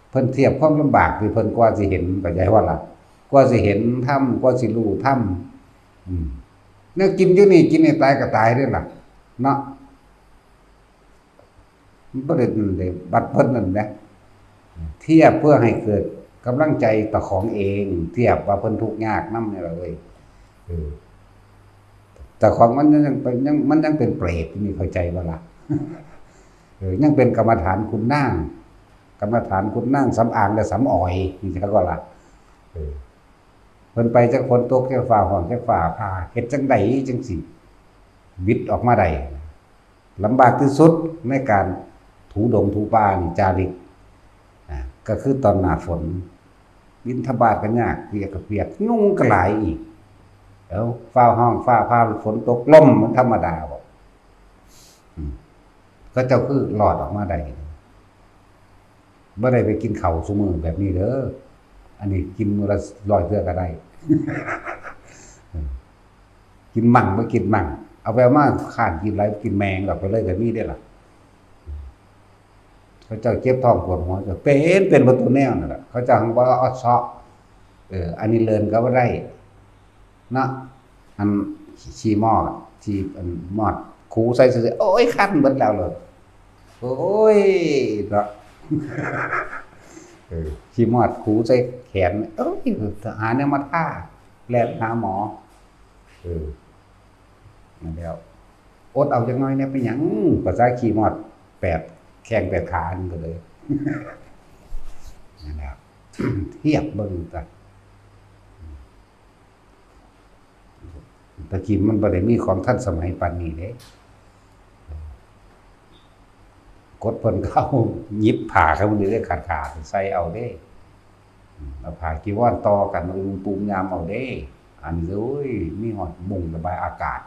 เพิ่นเทียบความลำบากที่เพิ่นกว่าสิเห็น เข้าใจว่าล่ะ กว่าสิเห็นธรรม กว่าสิรู้ธรรม อืม แนวกินอยู่นี่ กินให้ตายก็ตายเด้ล่ะ เนาะ มันบ่ได้ ได้บัดเพิ่นนั่นแหม เทียบเพื่อให้เกิดกำลังใจเจ้าของเอง เทียบว่าเพิ่นทุกข์ยากนำนี่ล่ะเว้ย เออ เจ้าของมันยังเป็น ยัง มันยังเป็นเปรตอยู่นี่ เข้าใจบ่ล่ะ เออ ยังเป็นกรรมฐานขุนนาง กรรมฐานขุนนางสำอางและสำออย นี่จักว่าล่ะ เออ เพิ่นไปจักฝนตกจักฟ้าฮ้อนจักฟ้าผ่า เฮ็ดจั่งใดจั่งสิหวิดออกมาได้ ลำบากที่สุดในการถูดงถูป่านี่ จาริก อ่า ก็คือตอนหน้าฝน บิณฑบาตก็ยาก เปียกก็เปียก ยุงก็หลายอีก แล้วฟ้าฮ้อนฟ้าผ่า ฝนตก ลมมันธรรมดาบ่ อืม เขาเจ้าคือรอดออกมาได้ บ่ได้ไปกินข้าวซุมื้อแบบนี้เด้อ อันนี้กินมื้อละร้อยเทื่อก็ได้ กินมั่งบ่กินมั่ง เอาไปเอามาค้านกินหลาย กินแมงดอกไปเลยก็มีเด้ล่ะ เขาเจ้าเจ็บท้องปวดหัวก็เป็น เป็นเบิดทุกแนวนั่นแหละ เขาเจ้าหั้นบ่เอาเซาะ เออ อันนี้เลินก็บ่ได้ เนาะ อันขี้มอด ขี้อันมอด ขูใส่ซื่อๆ โอ้ย คันเบิดแล้วเลย โอ้ย เนาะ เออ ขี้มอดขูใส่แขน เอ้ย หาแนวมาทา แล่นหาหมอ เออ นั่นแล้ว อดเอาจักหน่อยเนี่ย เป็นหยัง ภาษาขี้มอดแปดแข้งแปดขา นั่นก็เลย นั่นแหละ เทียบเบิ่งกัน ตะกี้มันบ่ได้มีของทันสมัยปานนี้เด้ กดเพิ่นก็เอาหยิบผ้าเขานี่เด้ ขาดๆ ใส่เอาเด้ เอาผ้าจีวรต่อกัน เอาปูมยามเอาเด้ อันนี้ โอ้ย มีฮอดมุ้งระบายอากาศ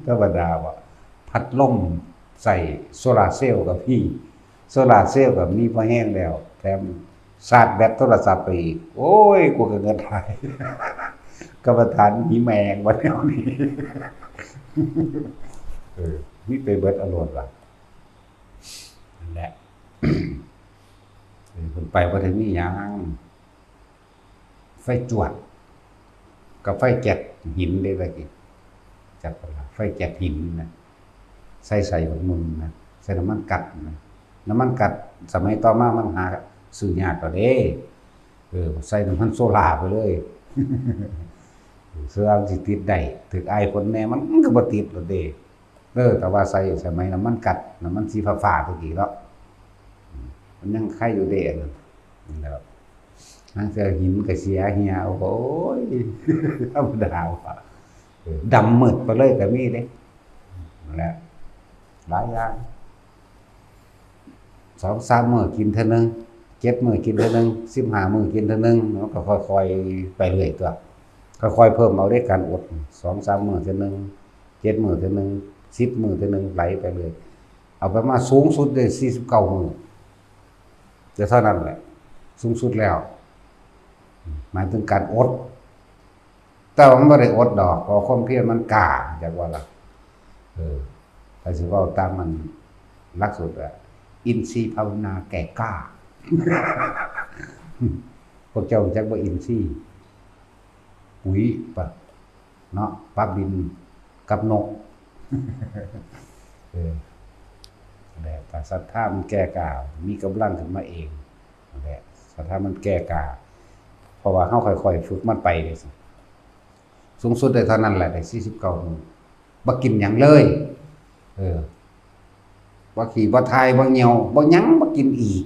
ธรรมดาบ่ พัดลมใส่โซลาร์เซลล์ก็มี โซลาร์เซลล์ก็มีพอแฮงแล้ว แถมชาร์จแบตโทรศัพท์ไปอีก โอ้ย กูก็เงินหลาย กรรมฐานมีแมงวันแนวนี้ เออ มีไปเบิดอารมณ์ละ นั่นแหละ เออ เพิ่นไปบ่ได้มีหยัง ไฟจวด กับไฟแก๊สหินเด้ตะกี้ จักบ่ล่ะ ไฟแก๊สหินนะ ใส่ ใส่บักหนึ่งนะ ใส่น้ำมันก๊าซนะ น้ำมันก๊าซสมัยต่อมามันหาซื้อยากแล้วเด้ เออ ใส่น้ำมันโซล่าไปเลย เสื้อมันสิติดได้ ถืกอายฝนแน่ มันก็บ่ติดแล้วเด้ เออ แต่ว่าใส่สมัยน้ำมันก๊าซ น้ำมันสีฟ้าๆ ตะกี้เนาะ มันยังไคอยู่เด้อันนั้น นั่นแหละ หางเทื่อหินก็เสียเหี่ย โอ้ย ธรรมดาว่ะ เออ ดำมืดไปเลยก็มีเด้ นั่นแหละ หลายอย่าง สองสามมื้อกินเทื่อนึง เจ็ดมื้อกินเทื่อนึง สิบห้ามื้อกินเทื่อนึง มันก็ค่อยๆ ไปเรื่อยตั๊ว ค่อยๆ เพิ่มเอาเด้การอด สองสามมื้อเทื่อนึง เจ็ดมื้อเทื่อนึง สิบมื้อเทื่อนึง ไหลไปเรื่อย เอาไปมาสูงสุดได้สี่สิบเก้ามื้อ แต่เท่านั้นแหละ สูงสุดแล้ว หมายถึงการอด แต่ว่ามันบ่ได้อดดอก เพราะความเพียรมันกล้า จักว่าล่ะ เออ ถ้าสิเว้าตามมันหลักสูตรอะ อินทรีย์ภาวนาแก่กล้า พวกเจ้าจักบ่อินทรีย์ ปุ๋ยปะ เนาะ ปะบินกับนก เออ นั่นแหละ ถ้าศรัทธามันแก่กล้า มีกำลังขึ้นมาเอง นั่นแหละ ศรัทธามันแก่กล้า เพราะว่าเฮาค่อยๆ ฝึกมันไปเด้ สูงสุดได้เท่านั้นแหละ ได้สี่สิบเก้ามื้อ บ่กินหยังเลย เออ บ่ขี้บ่ถ่าย บ่เหี่ยว บ่หยัง บ่กินอีก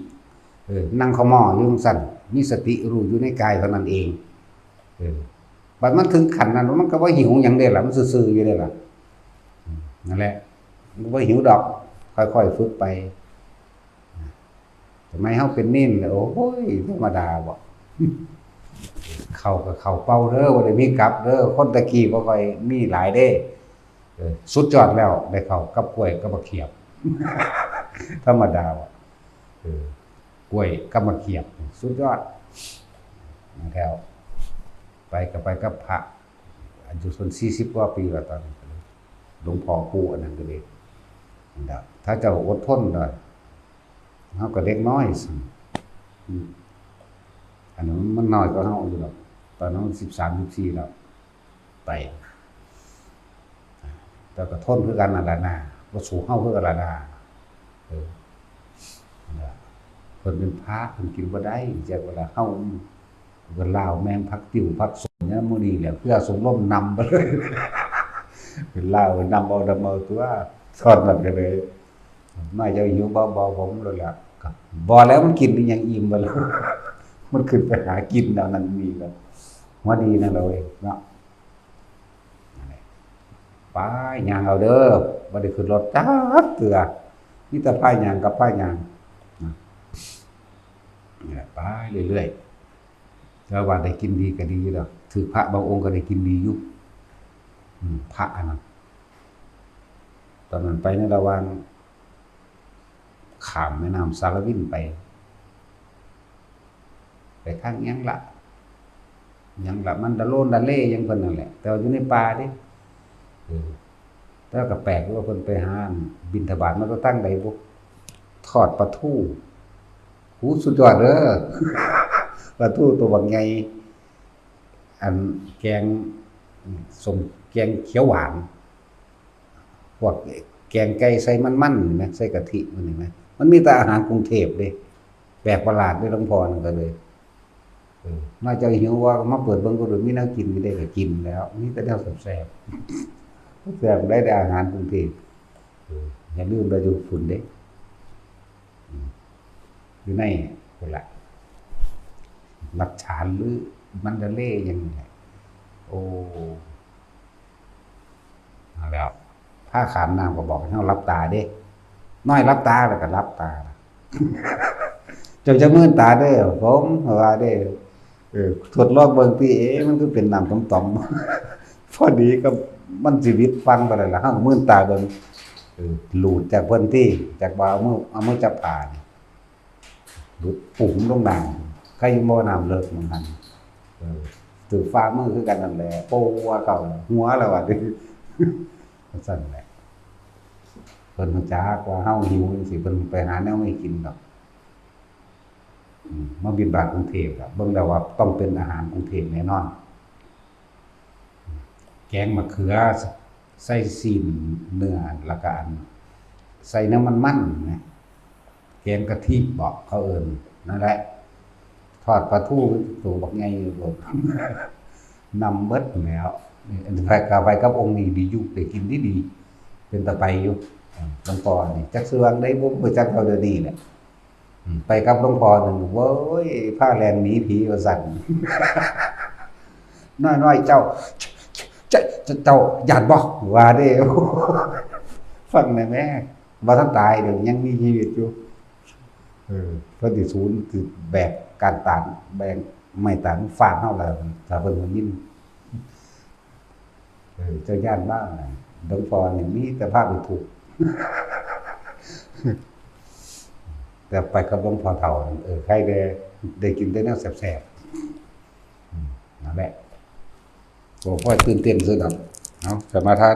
เออ นั่งเข่าหม้ออยู่จั่งซั้น มีสติรู้อยู่ในกายเท่านั้นเอง เออ บัดมันถึงขั้นนั้น มันก็บ่หิวหยังเด้ล่ะ มันซื่อๆ อยู่เด้ล่ะ อืม นั่นแหละ มันบ่หิวดอก ค่อยๆฝึกไป สมัยเฮาเป็นเณรน่ะ โอ้ย ธรรมดาบ่ เข้าก็เข้าเป่าเด้อ บ่ได้มีกลับเด้อ คนตะกี้บ่ค่อยมีหลายเด้ เออ สุดยอดแล้ว ได้เข้ากับกล้วยกับบักเขียบ ธรรมดาบ่ เออ กล้วยกับบักเขียบ สุดยอด แถว ไปก็ไปกับพระ อายุเพิ่นสี่สิบกว่าปีแล้วตอนนี้ หลวงพ่อปู่อันนั้นก็เลย นั่นล่ะ ถ้าเจ้าอดทนหน่อย เฮาก็เด็กน้อยสิ อืม อันนั้นมันน้อยกว่าเฮาอยู่ดอก ตอนนั้นสิบสาม สิบสี่แล้ว ไป แต่ก็ทนคือกันนั่นล่ะนะ บ่สู้เฮาคือกันล่ะนะ เออ นั่นล่ะ เพิ่นเป็นพระ เพิ่นกินบ่ได้ จักเวลาเฮา เพิ่นลาวแม่งผักติ้ว ผักสมเนี่ย มื้อนี้แหละ เพื่อส่งลมนำไปเลย เป็นลาว นำเอา นำเอาตัว ตอนนั้นก็เลย มาเจ้าหิวบ่ บ่ ผมเลยล่ะ ก็บ่แล้ว มันกินอีหยังอิ่มบ่แล้ว มันขึ้นไปหากินแนวนั้นนี่แล้ว หัวดีนั่นแหละเว้ยเนาะ นั่นแหละ ไปย่างเอาเด้อ บ่ได้ขึ้นรถจักเทื่อ มีแต่พาย่างกับพาย่าง นะ นี่แหละ ไปเรื่อยๆ แต่ว่าได้กินดีก็ดีอยู่ดอก ถือพระบางองค์ก็ได้กินดีอยู่ อืม พระอันนั้น ตอนนั้นไปในระหว่าง ข้ามแม่น้ำสารวินไป ไปทางหยังละ หยังละ มันดะโลนดะเลหยังเพิ่นนั่นแหละ แต่ว่าอยู่ในป่าเด้ เออ แต่ว่าก็แปลกว่าเพิ่นไปหาบิณฑบาตมาแต่ทางใดบุ ทอดปลาทู หู สุดยอดเด้อ ปลาทูตัวบักใหญ่ อันแกงส้ม แกงเขียวหวาน พวกแกงไก่ใส่มันๆ นี่นะ ใส่กะทิมันนี่นะ มันมีแต่อาหารกรุงเทพเด้ แปลกประหลาดเด้ หลวงพ่อนั่นก็เลย เออ มาเจ้าหิวว่ามาเปิดเบิ่งก็ดู มีแนวกินอยู่เด้ ก็กินแล้ว มีแต่แนวแซ่บๆ แซ่บได้แต่อาหารกรุงเทพ เออ อย่าลืมไปอยู่ฝุ่นเด้ อืม อยู่ในพุ่นละ รัชฉานหรือมันดาเลย์หยังนี่แหละ โอ้ เอาแล้ว พาข้ามน้ำก็บอกให้เราหลับตาเด้ น้อยหลับตาแล้วก็หลับตา เจ้าจะมืนตาเด้อ ผมว่าเด้อ เออ ทดลองเบิ่งติ เอ๊ะ มันคือเป็นน้ำต่อมๆ พอดีก็มันสิวิดฟังไปเลยล่ะ เฮาก็มืนตาเบิ่ง เออ หลุดจากเพิ่นติ จากว่าเอามือ เอามือจับผ้านี่ หลุดปุ๋มลงน้ำ ใครอยู่บ่น้ำเลิกหม่องหั้น เออ ถือฝ่ามือคือกันนั่นแหละ โป้ว่าเก่า หัวแล้วว่าติ ซั่นแหละ เพิ่นรู้จักว่าเฮาหิวจังซี้ เพิ่นไปหาแนวมาให้กินดอก อืม มาบิณฑบาตกรุงเทพฯล่ะ เบิ่งแล้วว่าต้องเป็นอาหารกรุงเทพฯแน่นอน แกงมะเขือ ใส่ซี้นเนื้อ แล้วก็อัน ใส่น้ำมันมันนะ แกงกะทิบอกเขาเอิ้น นั่นแหละ ทอดปลาทูตัวบักใหญ่อยู่โลด นำเบิดแล้ว ไปกับ ไปกับองค์นี้ดีอยู่ ได้กินดีดี เป็นตาไปอยู่ หลวงพ่อนี่ จักสิว่าจั่งใดบ่ บ่จักเท่าเดี๋ยวนี้แหละ อืม ไปกับหลวงพ่อหนึ่ง โว้ย พาแล่นหนีผีว่าซั่น น้อยๆ เจ้า เจ้า เจ้า เจ้าย้านบ่ ว่าเด้ ฟังแหน่แม่ บ่ทันตายเด้อ ยังมีชีวิตอยู่ เออ เพิ่นสิสูญ สิแบกก้านตาล แบกไม้ตาลฟาดเฮาแล้ว ถ้าเพิ่นได้ยิน เออ เจ้าย้านบ้างนะ หลวงพ่อนี่มีแต่พาไปทุกข์ แต่ไปกับหลวงพ่อเฒ่านั่น เออ ใครได้ ได้กินแต่แนวแซ่บๆ อืม นั่นแหละ บ่ค่อยตื่นเต้นซื่อดอก เอา สมาทาน